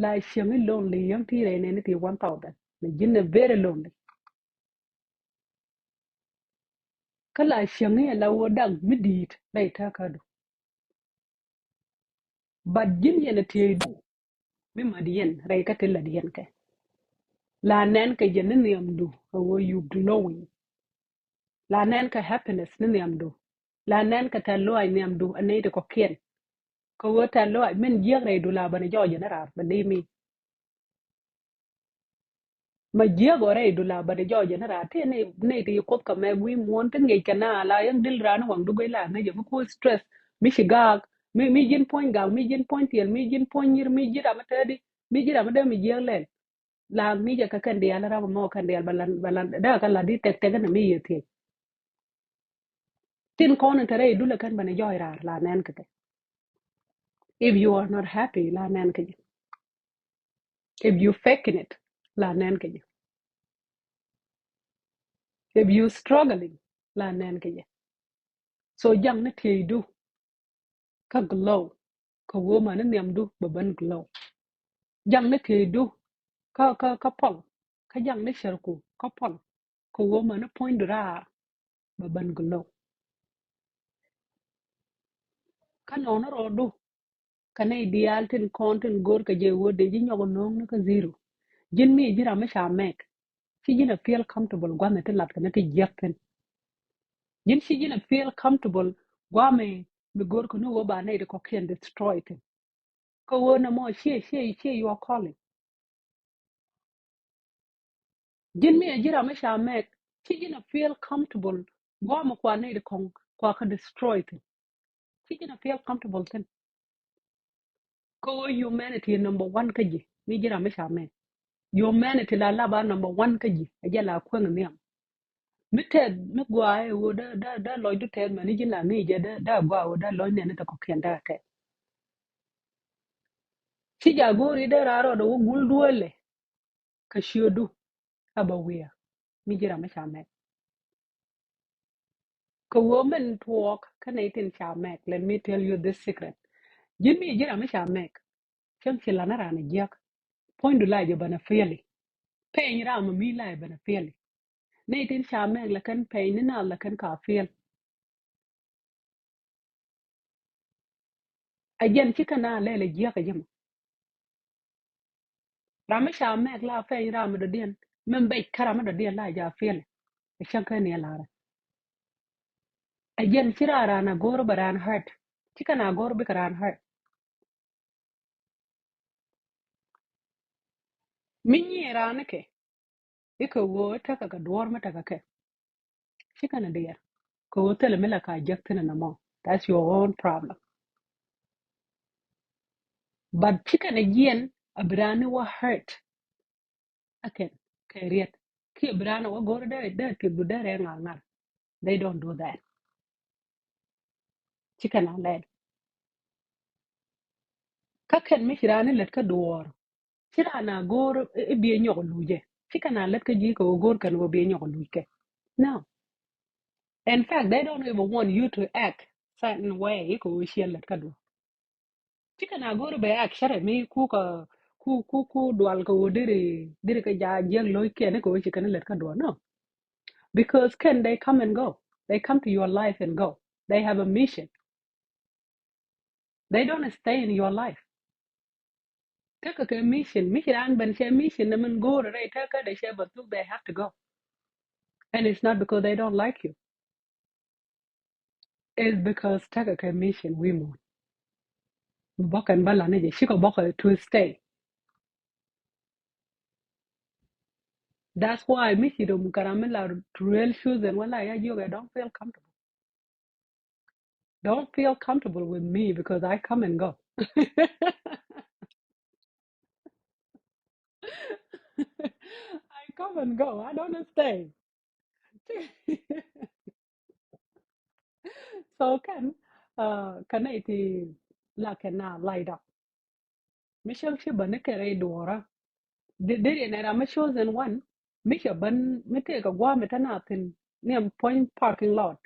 La cieŋ i̱ lonely yäŋ ti rɛy nɛn i̱ ti one thousand. Mɛ ji̱n a very lonely. Kä la cieŋ i̱ la wä daŋ mi di̱i̱t rɛy tääkädu. But ji̱n yɛn a tieydu mi mat yɛn rɛy kä ti lat yɛn kɛ. La nɛn kɛ jɛ ni nhiamdu a wä you glowing. La nɛn kɛ happiness ni nhiamdu. La nɛn kɛ tɛ̈th lɔaac nhiamdu a nɛy ti kɔ̱kiɛn. Kɛ wä tɛ̈th lɔaac min jiäk rɛydu la bänɛ jɔɔcɛ ni raar bɛ dee mi. Ma jiäk ɔ rɛydu la bänɛ jɔɔcɛ ni raar ti nɛy, nɛy ti yi Kuoth kɛ mɛk wi̱i̱ muɔ̱ɔ̱n ti ŋi̱eckɛ na la yäŋ dil raan waŋdu guic la ŋäcɛ mi ku stress mi ci gaak mi, mi ji̱n puɔ̱ny gaak mi ji̱n puɔ̱ny thiɛl mi ji̱n puɔ̱ny nyir mi ji̱ ram mi täädi mi ji̱ ram mi dee mi jiäk lɛl. La ŋi̱cɛ kɛ kɛn diaal ram mɔ kɛn diaal ba lan, ba lan dee kɛ la di tɛk tɛk ni mi yɛ thiec. Tin kɔn in te rɛy dulɛ kɛn bänɛ jɔɔc raar la nɛn kɛ kɛ. If you are not happy la nɛn kɛ jɛ. If you faking it la nɛn kɛ jɛ. If you struggling la nɛn kɛ jɛ. So jaŋ ni tieydu kä glow. Kä wä mani nhiamdu bɛ ben glow. Jaŋ ni tieydu kä, kä, kä pɔl. Kä jaŋ ni cärku kä pɔl. Kä wä mani puɔ̱nydu raar bɛ ben glow. Kä nɔnɔ rɔɔdu. Kä nɛy diaal tin kɔn tin go̱o̱r kɛ jɛ ɣöö dee ji̱ nyɔk no̱o̱ŋ ni kä zero. Ji̱n mi ji̱ ram mi ca mɛk. Ci ji̱n a feel comfortable gua̱thni ti lat kɛ ni ti jiäk thi̱n. Ji̱n ci ji̱n a feel comfortable gua̱a̱ mi, mi go̱o̱r kɛ ni ɣöö ba nɛy ti kɔ̱kiɛn destroy thi̱n. Kä ɣöö nɛ mɔ cie, cie, cie your calling. Ji̱n mi a ji̱ ram mi ca mɛk, ci ji̱n a feel comfortable gua̱a̱ mi kua nɛy ti kɔ̱ŋ kua kä destroy thi̱n. Ci ji̱n a feel comfortable thi̱n. Kä ɣöö humanity number one kä ji̱, mi ji̱ ram mi ca mɛk. Humanity la lap a number one kä ji̱, a jɛ la kueŋ nhiam. Mi tɛth, mi gɔaa ɛ ɣöö dee, dee, dee lɔcdu tɛth mɛn ni ji̱n la ŋi̱i̱c jɛ dee, dee gɔaa ɣöö dee lɔc nɛn ni te kɔ̱kiɛn dee tɛth. Ci jɛ a go̱o̱ri dee raar rɔɔdɛ wä gul duëëlɛ. Kä ciötdu a bä wiɛ mi ji̱ ram mi ca mɛk. Kä ɣöö min tuɔɔk kä nɛy tin ca mɛk, let me tell you this secret. Ji̱n mi ji̱ ram mi ca mɛk, cäŋ ci lan a ran a jiäk. Puɔ̱nydu la jɛ ben a feel i̱. Pɛny ram mi la jɛ ben a feel i̱. Nɛy tin ca mɛk la kɛn pɛny ni naath la kɛn ka feel. A jɛn ci kɛn a lɛl a jiäk a jɛ mɔ. Ram mi ca mɛk la pɛny ram mi dɔ̱diɛn, mi bɛc kä ram mi dɔ̱diɛn la jɛ a feel i̱. A cäŋ kɛn ni a lar. A jɛn ci ran ran a go̱o̱r bɛ ran hurt. Ci kɛn a go̱o̱r bikɛ ran hurt. Mi nyiɛ ran ikɛ, ikɛ ɣöö tekɛ kɛ duɔ̱ɔ̱r mi tekɛ kɛ. Ci kɛn a diɛɛr. Kɛ ɣöö thilɛ mi la ka jek thi̱n ɛn ɛmɔ. That's your own problem. But ci kɛn a jiɛn a bi ran ni wä hurt. A kɛn kɛ riet. Kiɛ bi ran a wä go̱o̱r dee, dee tiɛkdu dee rɛɛ ŋa̱r ŋa̱r. They don't do that. Ci kɛn a lɛl. Kä kɛn mi ci ran ni lät kä duɔ̱ɔ̱r. Ci ran a go̱o̱r i̱, i̱ biɛ nyɔk luc ɛ. Ci kɛn a lät kä ji̱ kɛ ɣöö go̱o̱r kɛn ɣöö biɛ nyɔk luc kɛ. No. In fact, they don't even want you to act certain way kɛ ɣöö ciɛ lät kä duɔ̱ɔ̱r. Ci kɛn a go̱o̱r bɛ act cärɛ mi ku kä, ku, ku, ku dual kɛ ɣöö diri, diri kɛ ja jiäk lo̱ckiɛn kɛ ɣöö ci kɛn lät kä duɔ̱ɔ̱r. No. Because kɛn they come and go. They come to your life and go. They have a mission. They don't stay in your life. Tekɛ kɛ mission, mission an ben cɛ mission nɛ min go̱o̱r rɛy tekɛ dɛ cɛ bä thuk, they have to go. And it's not because they don't like you. It's because tekɛ kɛ mission wi̱i̱ muɔ̱ɔ̱n. Bä kɛn bä lan ni jɛ, cikɛ bä kɛ to stay. That's why mi ci dom kɛ ram mi la real chosen wala ya jiök ɛ, don't feel comfortable. Don't feel comfortable with me because I come and go. I come and go. I don't stay. So kɛn, uh, kɛn nɛy ti la kɛn na light up. Mi cäŋ ci bä ni kɛ rɛy duɔ̱ɔ̱rä. Di, di riɛn ɛ ram mi chosen one. Mi cɛ bä ni, mi tëëkɛ gua̱a̱ mi te na thi̱n ni ɛm puɔ̱ny parking lot.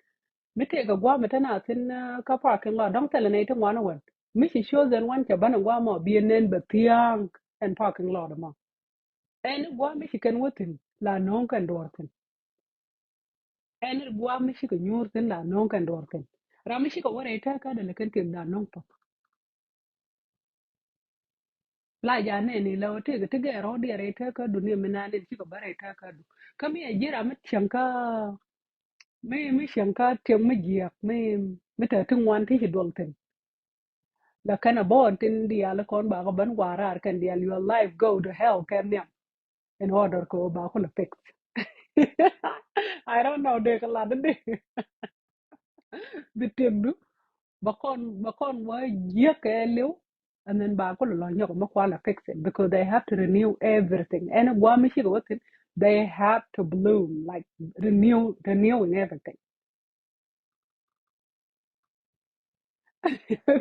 Mi tëëkɛ gua̱a̱ mi te na thi̱n, uh, kä parking lot. Dɔ̱ŋ thilɛ nɛy ti ŋuan wän. Mi ci chosen one cɛ bä ni gua̱a̱ mɔ biɛ nɛn bɛ thia̱a̱ŋ ɛn parking lot mɔ. Ɛn gua̱a̱ mi ci kɛn wä thi̱n la no̱o̱ŋ kɛn duɔ̱ɔ̱r thi̱n. Ɛn gua̱a̱ mi cikɛ nyuur thi̱n la no̱o̱ŋ kɛn duɔ̱ɔ̱r thi̱n. Ram mi cikɛ wä rɛy tɛ̈kädu lɛ kɛn kek la no̱o̱ŋ pɔth. La ja nɛni la wä tëëkɛ ti gɛɛr rɔ̱ diɛ rɛy tɛ̈kädu ni mi naan in cikɛ bä rɛy tɛ̈kädu. Kä mi ɛ ji̱ ram mi cieŋ kä, mi, mi cieŋ kä tiɛŋ mi jiääk mi, mi te ti ŋuan ti ci duɔl thi̱n. La kɛn a bä ɣɔn tin diaal kɔn bakɔ ben gua̱a̱r raar kɛn diaal, your life go to hell kɛn nhiam. In order kɛ ɣöö ba kulɛ fix. I don't know dee kɛ lat di. Bi tiɛkdu ba kɔn, ba kɔn wä jiäk kɛ liw. And then ba kulɛ lɔ nyɔk mi kualɛ fix it because they have to renew everything. Ɛn gua̱a̱ mi cikɛ wä thi̱n, they have to bloom, like renew, renewing everything.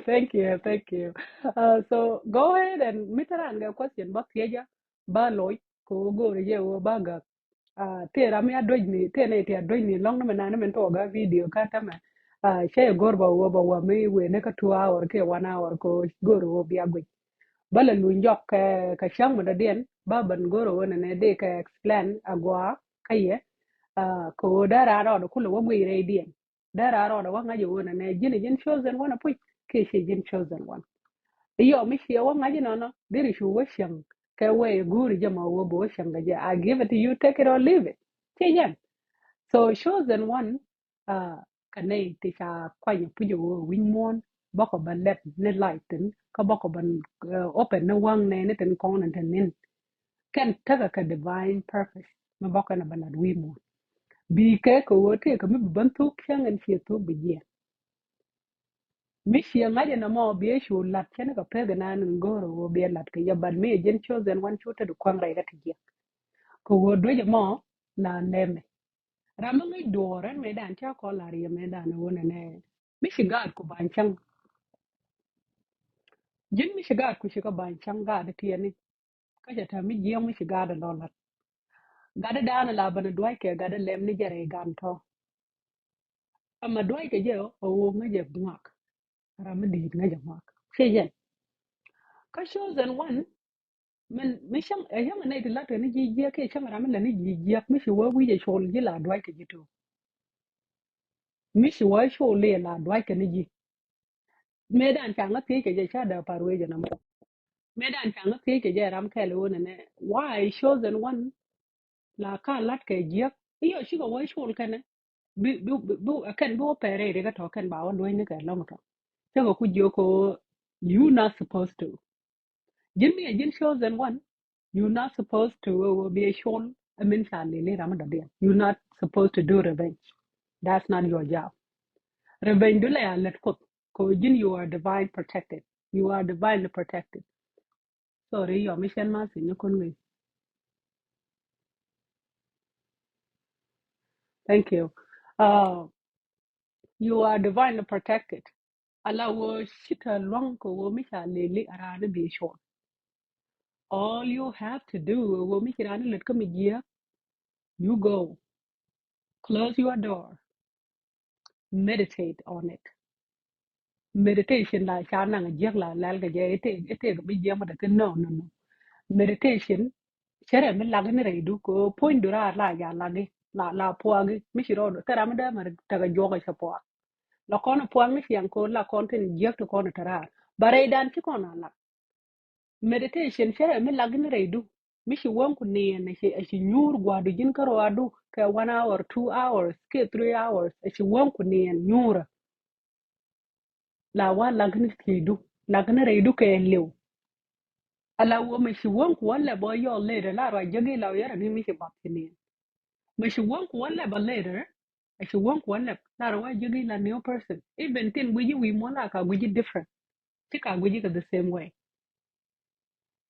Thank you, thank you. Uh, so go ahead and mi te ran kɛ question ba thiecä, ba loc kɛ ɣöö go̱o̱rɛ jɛ ɣöö ba gak. Uh, tëë ram mi a duecni, tëë nɛy ti a duecni lɔ̱ŋ ni mi nani min tuɔɔk a video kä tämɛ. Uh, cɛ go̱o̱r ba ɣöö ba wä mi wëë ni kä two hour kiɛ one hour kɛ ɣöö go̱o̱rɛ ɣöö bia guic. Bä lɛ luny jɔk kɛ, kɛ cäŋ mi dɔ̱diɛn ba ben go̱o̱rɛ ɣöö nɛnɛ dee kɛ explain a gɔaa kä yɛ. Uh, kɛ ɣöö dee ran rɔɔdɛ kulɛ wä guic rɛydiɛn. Dee raa rɔɔdɛ wä ŋa̱c ɛ ɣöö nɛnɛ ji̱n ɛ ji̱n chosen one ɛ puc. kiɛ ciɛ ji̱n chosen one. Iyɔ mi ciɛ wä ŋa̱c inɔnɔ deri cu wä cieŋ kɛ wee go̱o̱ri jɛ mɔ wä bi wä cieŋ kɛ jɛ. I give it to you, take it or leave it. Ciɛ jɛn. So chosen one, ah, kɛ nɛy ti ca kuany puc wä wi̱ny muɔ̱ɔ̱n bäkɔ bä lɛp ni light thi̱n kä bäkɔ bä, eh, open ni waŋ nɛy ni tin kɔn in tin nin. Kɛn tekɛ kɛ divine purpose mi bäkɔ ni bä lat wi̱i̱ muɔ̱ɔ̱n. Bi kɛ kɛ wä tëëkɛ mi bi bän thuk cäŋ in ciɛ thuk bi jiɛn. Mi ciɛ ŋa̱c ɛn ɛmɔ biɛ cu lat cɛn kɛ pek ɛnan in go̱o̱r ɛ ɣöö biɛ lat kɛ yɛ, but mi ɛ ji̱n chosen one cu te di kuäŋ rɛy kɛ ti jiɛk. Kɛ ɣöö duec ɛmɔ la nɛmɛ. Ram mi ŋäc duɔɔr ɛn mëëdan ca kɔn la riɛm mëëdan ɛ ɣöö nɛnɛ mi ci gaat ku ba̱ny cäŋ. Ji̱n mi ci gaat ku ci kɛ ba̱ny cäŋ gaat ɛ tiɛni. Kä cɛ tɛm mi jiɛk mi ci gat ɛ lɔ lat. Gat ɛ da̱a̱n ɛ la bän ɛ dua̱ckɛ gat ɛ lɛm ni jɛ rɛy gan tɔ. Ama dua̱ckɛ jɛ ɛ ɣöö ŋäcɛ ŋuak. Ram mi di̱i̱t ŋäcɛ ŋuak. Ciɛ jɛn. Kä chosen one, min mi cäŋ ɛ cäŋ ɛ nɛy ti lat kɛ ni ji̱ jiɛk kiɛ cäŋ ram mi lät ni ji̱ jiɛk mi ci wä wi̱c ɛ col ji̱ la dua̱ckɛ ji̱ to̱. Mi ci wä col liɛ la dua̱ckɛ ni ji̱. Mëëdan ca ŋä thiec kɛ jɛ ca dee par wecɛ na mɔ. Mëëdan ca ŋä thiec kɛ jɛ ram kɛl iwä nɛnɛ. Why chosen one? La ka lat kɛ jiäk. Iyɔ cikɛ wä col kɛnɛ. Bi, bi, bi, bi, kɛn bi wä pɛrɛ ri kɛ tɔ kɛn ba wä duäc ni kɛ lɔŋ tɔ. Cɛ kɛ ku jiök kɛ wä, you not supposed to. Ji̱n mi a ji̱n chosen one, you not supposed to, uh, be a col. I mean, ca lili ram dɔ̱diɛn. You not supposed to do revenge. That's not your job. Revenge du la ya lät Kuoth. Ko ji̱n, you are divine protected. You are divinely protected. Sorry, yɔ mi cɛn ma si ni kun wi. Thank you. Uh, you are divinely protected. Ala wä cita luaŋ kɛ wä mi ca lili a raan bi col. All you have to do, wä mi ci raan lät kä mi jiäk, you go. Close your door. Meditate on it. Meditation la ca naŋ jiäk la lɛl kɛ jɛ, ite, ite kɛ mi jiäk ma te thin, no, no, no. Meditation cɛ rɛ mi lak ni rɛy du, ko puɔ̱ny du raar la ja lak gi, la, la puak gi, mi ci rɔ du, thera mi dee ma tekɛ juɔk a cɛ puak. La kɔn puak ni ciɛŋ ko la kɔn tin jiäk ti kɔn te raar. Ba rɛy dan ci kɔn a lak. Meditation cɛ rɛ mi lak ni rɛy du. Mi ci wäŋ ku niɛn a ci, a ci nyuur guadu ji̱n kä ruadu kɛ one hour, two hours, kɛ three hours, a ci wäŋ ku niɛn nyuurä. La wa lak ni thiec du, lak ni rɛy du kɛ liw. Ala wä mi ci wäŋ ku wä lɛ bä yɔl lɛ de la rua jägi la yɛrɛ ni mi ci bap ci niɛn. Mi ci wäŋ ku wä lɛ bä lɛ de, a ci wäŋ ku wä lɛ la rua jägi la new person. Even tin guici wi̱i̱ muɔ̱n la ka guici different. Ci ka guici kɛ the same way.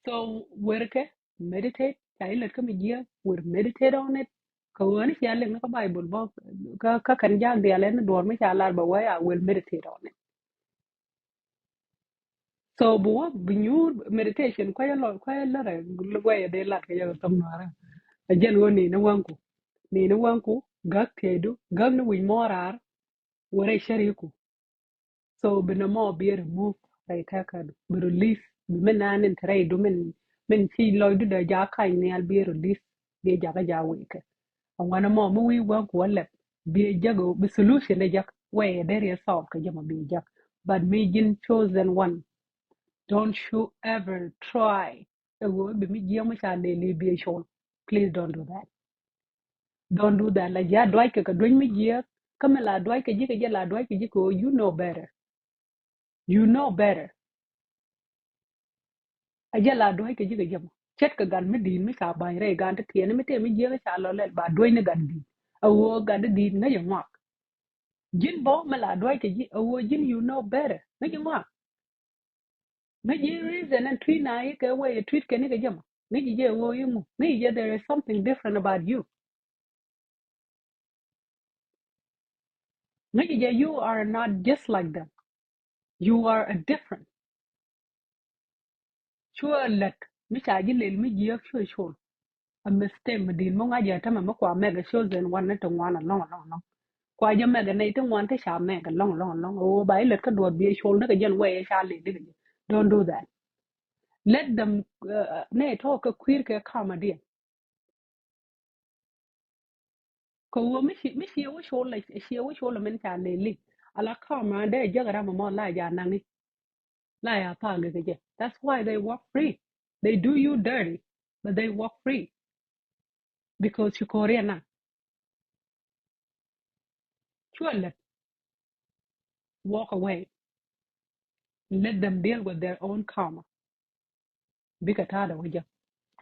So wer kɛ meditate, ca ilät kä mi jiɛ, wer meditate on it. Kɛ ɣöö ni cia liŋ ni kä Bible bä kä, kä kɛn jak dial ɛn duɔr mi ca lar bä wee, I will meditate on it. So bi wä bi nyuur meditation kuay lɔ, kuay lɔ rɛ wee dee lat kɛ jɛ kɛ thok nuarɛ. A jɛn ɣöö ni ni wäŋku, ni ni wäŋku, gäk tieydu, gäk ni wi̱c mɔɔr raar, wä rɛ cäriku. So bi nɛ mɔ bi remove rɛy tɛkä, bi release, bi min naan in te rɛy du min, min ci lɔcdu dee ja kany nhial bi release, bi jakä ja wekɛ. A wanɛ mɔ mi wi̱i̱ wäŋ ku wä lɛp, bi jäk, bi solution dee jäk, wɛyɛ dee riɛ solve kɛ jɛ mɔ bi jäk. But mi ji̱n chosen one, don't you ever try ɛ ɣöö bi mi jiɛk mi ca lili bi col. Please don't do that. Don't do that. La ji̱ a duac kɛ kɛ duec mi jiɛk. Kä mi la duac kɛ ji̱ kɛ jɛ la duac kɛ ji̱ kɛ ɣöö you know better. You know better. A jɛ la duac kɛ ji̱ kɛ jɛ mɔ. Ce̱tkɛ gan mi di̱i̱t mi ca ba̱ny rɛy gan ti tiɛɛni mi tëë mi jiɛk ca lɔ lɛl ba duac ni gan di̱i̱t. A ɣöö gan ti di̱i̱t ŋäc a ŋuak. Ji̱n bä mi la duac kɛ ji̱ a ɣöö ji̱n you know better. Ŋäc a ŋuak. Ŋäc ji̱ reason ɛn tui̱ na i̱ kɛ wee tui̱t kɛn i̱ kɛ jɛ mɔ. Ŋäc ji̱ jɛ ɣöö i̱ ŋu. Ŋäc ji̱ jɛ there is something different about you. Ŋäc ji̱ jɛ you are not just like them. You are a different. Cuɛ lät mi ca ji̱ lel mi jiääk cuɛ col. A mistake mi di̱i̱t mi ŋa̱c jɛ tämɛ mi kua mɛk a chosen one ni ti ŋuan alɔŋ alɔŋ alɔŋ. Kua jɛ mɛk a nɛy ti ŋuan ti ca mɛk alɔŋ alɔŋ alɔŋ. Ɣöö ba i̱ lät kä duɔth bi a col ni kɛ jɛn wɛy ca lel ni kɛ jɛ. Don't do that. Let them, uh, nɛ tɔ̱ kɛ kui̱r kɛ kamadiɛn. Kɛ ɣöö mi ci, mi ci wä col, ci wä col min ca lili. Ala kamadiɛn dee jek ram mɔ la ja naŋi. la ya thaak kɛ jɛ. That's why they walk free. They do you dirty, but they walk free. Because ci ko̱riɛn na cuɛ lät, walk away. Let them deal with their own karma. Bikɛ ta̱a̱dɛ wä jɛ.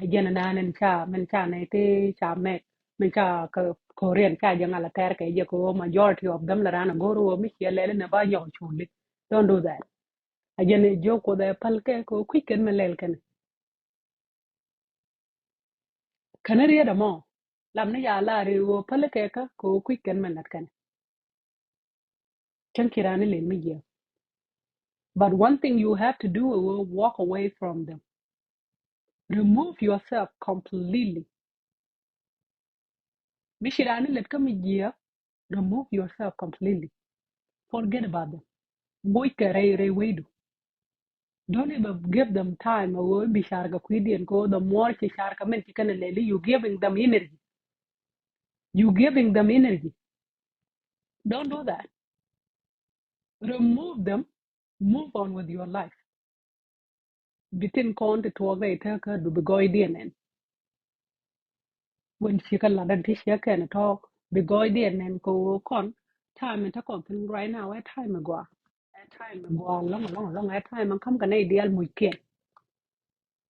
A jɛn naan in ca, min ca nɛy ti ca mɛk, min ca kä ko̱riɛn ca jɛ ŋal a tɛr kɛ jɛ kɛ ɣöö majority of them la raan a go̱r ɣöö mi ciɛ lɛl in a ba nyɔk culi. Don't do that. A jɛn ɛ jiök Kuoth ɛ päl kɛ kɛ ɣöö kui̱c kɛn mi lɛl kɛn. Kɛn riet ɛmɔ lam ni ya la ri ɣöö päl kɛ kä kɛ ɣöö kui̱c kɛn mi nat kɛn. Cäŋ ci raan ni lel mi jiɛk. But one thing you have to do is walk away from them. Remove yourself completely. Mi ci raan ni lät kä mi jiɛk, remove yourself completely. Forget about them. Moc kɛ rɛy rɛy wecdu. Don't even give them time a ɣöö in bi car kɛ kui̱diɛn kɛ ɣöö the more ci car kɛ min ci kɛn a lɛli, you giving them energy. You giving them energy. Don't do that. Remove them. Move on with your life. Bi tin kɔn ti tuɔɔk rɛy tekä du bi gɔɔydiɛn nɛn. When ci kɛ lat ɛn ti ciɛ kɛn tɔɔk bi gɔɔydiɛn nɛn kɛ ɣöö kɔn time in te kɔn thin right now ɛ time in gɔaa. Ɛ time in gɔaa lɔŋ lɔŋ lɔŋ ɛ time in kam kɛ nɛy diaal muckiɛn.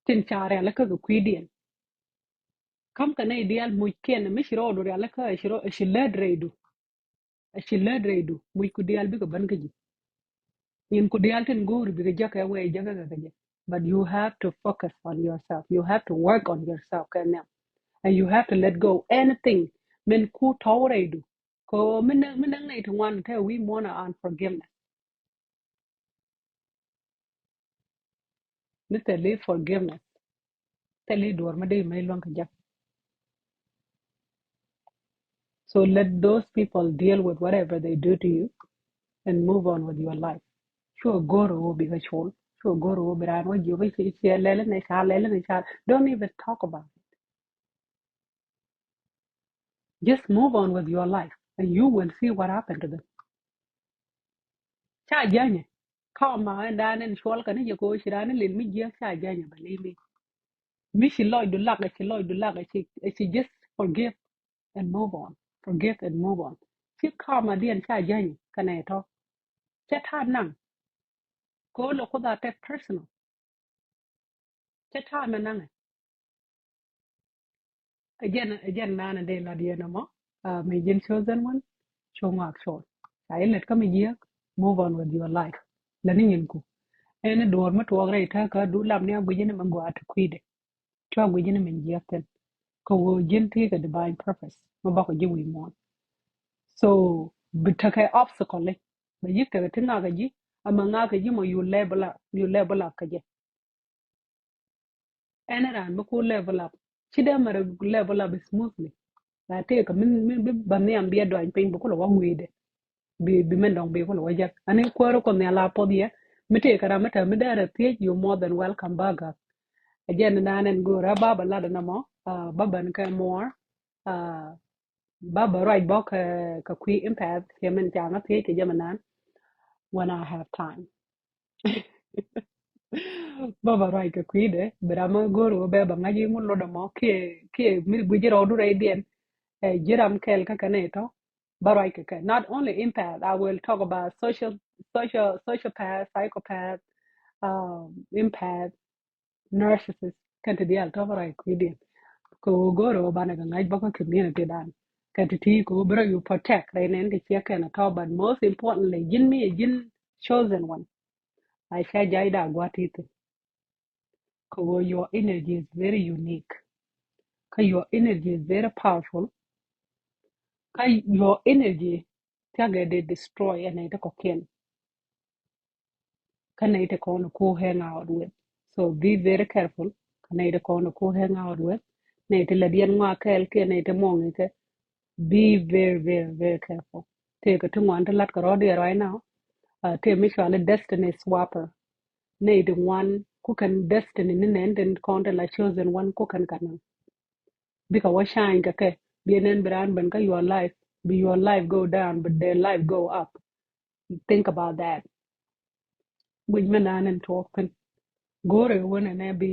Tin ca rialikä kɛ kui̱diɛn. Kam kɛ nɛy diaal muckiɛn mi ci rɔɔdu rialikä ɛ ci rɔ ɛ ci lät rɛydu. A ci lät rɛydu muc ku diaal bikɛ bän kä ji̱. Nyin ku diaal tin go̱o̱ri bikɛ jäk ɛ wee jäk ɛ kɛ jɛ. But you have to focus on yourself. You have to work on yourself kɛ nhiam. And you have to let go anything min ku tɔw rɛydu. Kɛ mi näŋ mi näŋ nɛy ti ŋuan te wi̱i̱ muɔ̱n a unforgiveness. Ni thɛli forgiveness. Thɛli duɔr mi dee mi luäŋ kɛ jɛ. So let those people deal with whatever they do to you and move on with your life. Cuɛ go̱r ɣöö bikɛ col. Cuɛ go̱r ɣöö bi raan wä jiök i̱ ciɛ lɛl ni ca lɛl ni ca. Don't even talk about it. Just move on with your life and you will see what happened to them. Ca jänyɛ. Kama ɛn daan ɛn cuɔl kɛ ni jɛ kɛ ɣöö ci raan ni lil mi jiäk ca jänyɛ believe me. Mi ci lɔcdu lak ɛ ci lɔcdu lak ɛ ci ɛ ci just forgive and move on. Forgive and move on. Ci kama diɛn ca jänyɛ kɛ nɛ tɔ. Cɛ ta̱a̱ naŋ. Kɛ ɣöö lɛ Kuoth a take personal. Cɛ ta̱a̱ mɛ naŋɛ. Ɛ jɛn ɛ jɛn naan ɛ dee lat yɛn ɛmɔ. Mɛ ji̱n chosen one. Cu ŋɔak col. Ca ilɛt kä mi jiääk. Move on with your life. Lɛ ni nyinku. Ɛn duɔ̱ɔ̱r mi tuɔɔk rɛy tääkä du lam ni a guic ni mi gɔaa ti kui̱dɛ. Cua guic ni mi jiääk thin. Kɛ ɣöö ji̱n ti kɛ divine purpose mi bakɔ ji̱ wi̱i̱ muɔ̱ɔ̱n. So bi tekɛ obstacle i̱ bɛ yi̱k tekɛ ti ŋakä ji̱. Ama ŋakä ji̱ mɔ you level up, you level up kä jɛ. Ɛn raan mi ku level up. Ci dee mɛrɛ level up smoothly. La tëëkä mi mi bi ba nhiam biɛ duany piny bi kulɛ wä wi̱i̱dɛ. Bi bi mɛn dɔŋ bi kulɛ wä jek ani kuäär kɔ nhial a puɔth yɛ. Mi tëëkä ram mi tɛm mi dee rɛ thiec, you more than welcome back up. Ɛ jɛn naan ɛn go̱o̱rä ba ba lat ɛn ɛmɔ. Ba ben kɛ more. Ba ba ruac bä kɛ kɛ kui̱ impact kiɛ min ca ŋä thiec kɛ jɛ mi naan. When I have time. Bä ba ruac kɛ kui̱dɛ bi ram mä go̱o̱r wä bɛ ba ŋa̱c i̱ ŋun lot ɛmɔ kiɛ kiɛ mi guic i̱ rɔɔdu rɛydiɛn. Ji̱ ram kɛl kä kɛn i̱ tɔ ba ruac kɛ kɛ. Not only empath, I will talk about social, social, sociopath, psychopath, um, empath, narcissist. Kɛn ti diaal tɔ ba ruac kui̱diɛn. Kɛ ɣöö go̱o̱rɛ ɣöö banɛ kɛ ŋa̱c bä kä community dan. Kɛn ti ti kɛ ɣöö bi rɔ you protect rɛy nɛn kɛ ciɛ kɛn a tɔ, but most importantly ji̱n mi ɛ ji̱n chosen one. A ca jay da gua̱t ti thin. Kɛ ɣöö your energy is very unique. Kä your energy is very powerful. Kä your energy thiakɛ dee destroy ɛ nɛy ti kɔ̱kiɛn. Kä nɛy ti kɔn ku hang out with. So be very careful. Kä nɛy ti kɔn ku hang out with. Nɛy ti lɛ diɛn ŋɔa kɛɛl kiɛ nɛy ti muɔŋ ikɛ. Be very, very, very careful. Tëëkɛ ti ŋuan ti lat kɛ rɔɔdiɛ right now. Tëë mi cuali destiny swapper. Nɛy ti ŋuan ku kɛn destiny ni nɛn tin kɔn ti la chosen one ku kɛn kɛ naŋ. Bikɛ wä shine kɛ kɛ. Bi nɛn bi raan ben kä your life. Bi your life go down, but their life go up. Think about that. Guic mi naan in tuɔɔk thin. Go̱o̱rɛ wänɛ nɛ bi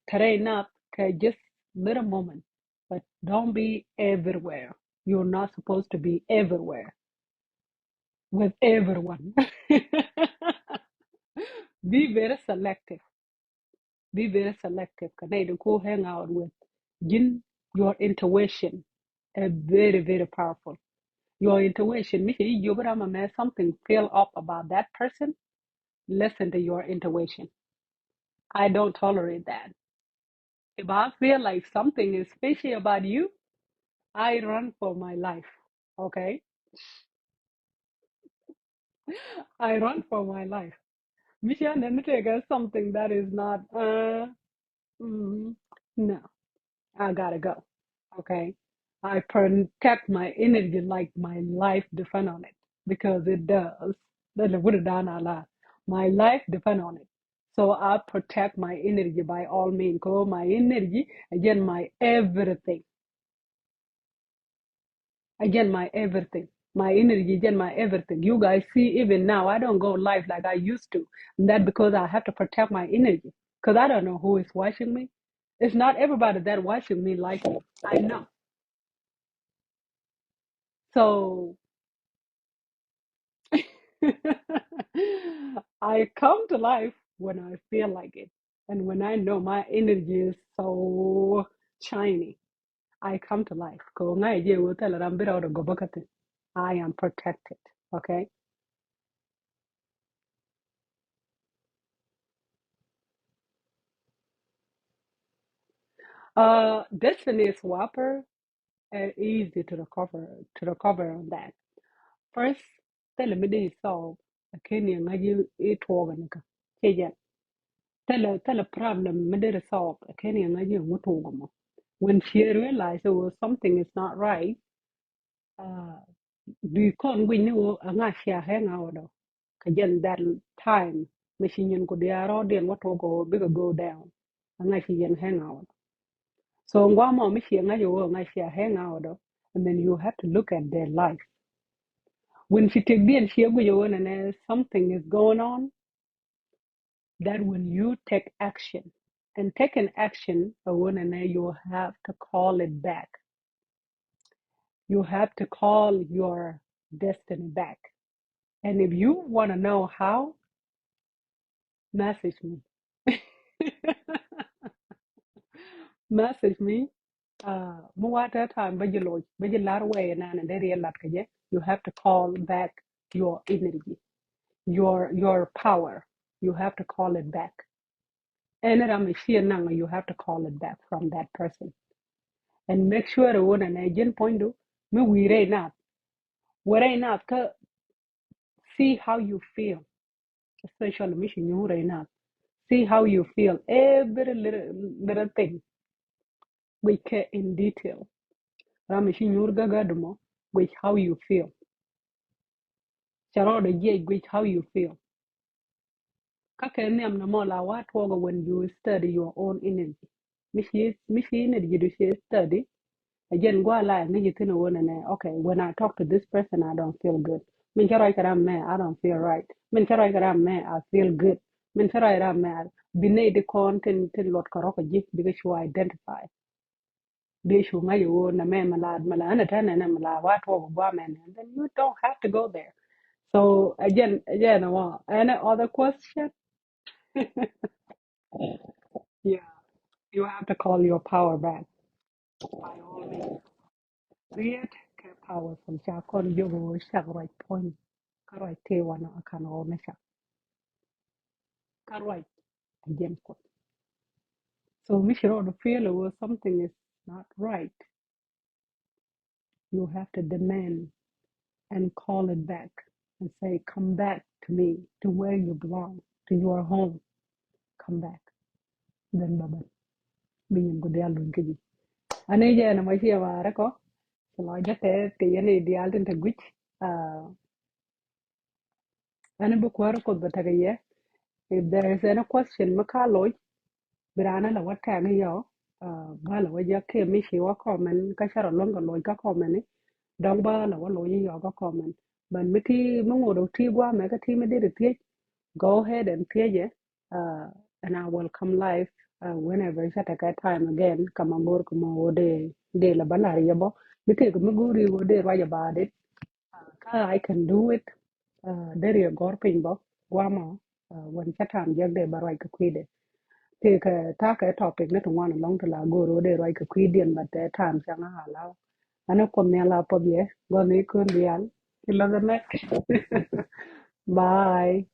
tɛrɛ enough kɛ just little moment. But don't be everywhere. You're not supposed to be everywhere with everyone. Be very selective. Be very selective. Kɛ nɛy di ku hang out with. Ji̱n, your intuition is very, very powerful. Your intuition, mi cɛ ji̱ jiök ram ɛmɛ, something feel up about that person, listen to your intuition. I don't tolerate that. If I feel like something is fishy about you, I run for my life. Okay? I run for my life. Mi cɛ nɛn ni tëëkɛ something that is not, uh, mm, no, I gotta go. Okay? I protect my energy like my life depend on it, because it does. That is what it done a lot. My life depend on it. So I protect my energy by all means. 'Cause my energy, again, my everything. Again, my everything. My energy, again, my everything. You guys see, even now, I don't go live like I used to. And that because I have to protect my energy. 'Cause I don't know who is watching me. It's not everybody that watching me like me. I know. So I come to life when I feel like it. And when I know my energy is so shiny, I come to life. Kɛ ɣöö ŋa̱c jɛ ɣöö thilɛ ram bi rɔɔdɛ gɔ̱pä kä thi̱n. I am protected. Okay? Uh, destiny swapper, uh, easy to recover, to recover on that. First, thilɛ mi dee solve, ɛ ken yɛ ŋa̱c i̱ tuɔɔk ɛn kä. Ciɛ jɛn. Thilɛ, thilɛ problem mi dee solve, ɛ ken yɛ ŋa̱c i̱ ŋu tuɔɔk ɛmɔ. When she realize that something is not right, uh, bi kɔn guic ni ɣöö ɛŋa cia hang out ɔ. Kɛ jɛn that time mi ci nyin ku diaal rɔɔdiɛn wä tuɔɔk ɔ bikɛ go down. Ɛŋa ci yɛn hang out ɔ. So ŋuamɔ mi ci ɛŋa jɛ ɣöö ɛŋa cia hang out ɔ. And then you have to look at their life. When ci tëkdiɛn ci ɛ guic ɛ ɣöö nɛnɛ something is going on, that when you take action, and taking action, ɛ ɣöö nɛnɛ you have to call it back. You have to call your destiny back. And if you want to know how, message me. Message me. Uh, mi wa̱a̱ te time bä ji̱ loc, bä ji̱ lar wee nan dee riel lat kɛ jɛ. You have to call back your energy, your, your power. You have to call it back. Any ram mi ciɛ naŋ, you have to call it back from that person. And make sure ɛ ɣöö nɛnɛ ji̱n puɔ̱nydu mi wi̱i̱ rɛy nath. Wä rɛy nath kä see how you feel. Especially mi ci nyuur rɛy nath. See how you feel. Every little, little thing. Guic kɛ in detail. Ram mi ci nyuur gägädu mɔ, guic how you feel. Ca rɔɔdɛ jiɛc, guic how you feel. Kä kɛ nhiam ni mɔ la wa tuɔɔk when you study your own energy. Mi ci, mi ci energy du ci study. Ɛ jɛn gua̱a̱ la ŋäc ithin ɛ ɣöö nɛnɛ, okay, when I talk to this person, I don't feel good. Min cä ruac kɛ ram mɛ, I don't feel right. Min cä ruac kɛ ram mɛ, I feel good. Min cä ruac ram mɛ, bi nɛy di kɔn tin, tin luɔt kɛ rɔ̱ kɛ ji̱, bikɛ cu identify. Bi cu ŋa̱c ɛ ɣöö nɛ mɛ mi la, mi la, ɛn ɛ tɛn ɛn ɛ mi la, wa tuɔɔk gua̱a̱ mɛ nɛ. Then you don't have to go there. So, again, again, wa, any other question? Yeah, you have to call your power back. By all means. Riet kɛ powerful, ca kɔn jiök ɣöö cak ruac puɔ̱ny. Kä ruac tëë wanɔ a kan ɣɔw ni cak. Kä ruac a jiɛn Kuoth. So mi ci rɔɔdu feel ɣöö something is not right, you have to demand and call it back and say, come back to me, to where you belong, to your home. Come back. Then bä ben. Bi nyin ku diaal luny kä ji̱. Ani jɛ ɛn ɛmɔ ciɛ maarä kɔ. Ci lɔ jɛ tɛth kɛ yɛn i̱ diaal tin te gui̱c. Ah, ɛn bi kuäär Kuoth bɛ tekɛ yɛ. If there is any question mi ka loc, bi raan ala wä tɛŋ yɔ, ah, ba la wä jɛ kɛ mi ci wä comment, kä cä rɔ luäŋ kɛ loc kä comment ni. Dɔ̱ŋ ba la wä loc yɔ kä comment. But mi ti mi ŋot ti guamɛ kä ti mi deri thiec. go ahead and thiecɛ, uh, and I will come live, uh, whenever ca tekɛ time again. Kama go̱o̱r kɛ mɔ wä dee, dee la ba lar yɛ bɔ mi kek mi go̱o̱ri wä dee ruac about it. Uh, ka I can do it. Uh, deri gɔr piny bɔ guama, uh, when ca time jek dee ba ruac kɛ kui̱dɛ. Kɛ kɛ ta kɛ topic ni ti ŋuan alɔŋ ti la go̱r wä dee ruac kɛ kui̱diɛn, but the time ca ŋa allow. Ani kuɔth ni ala pɔth yɛ gɔni kun dial. Ti lɔth nɛ. Bye.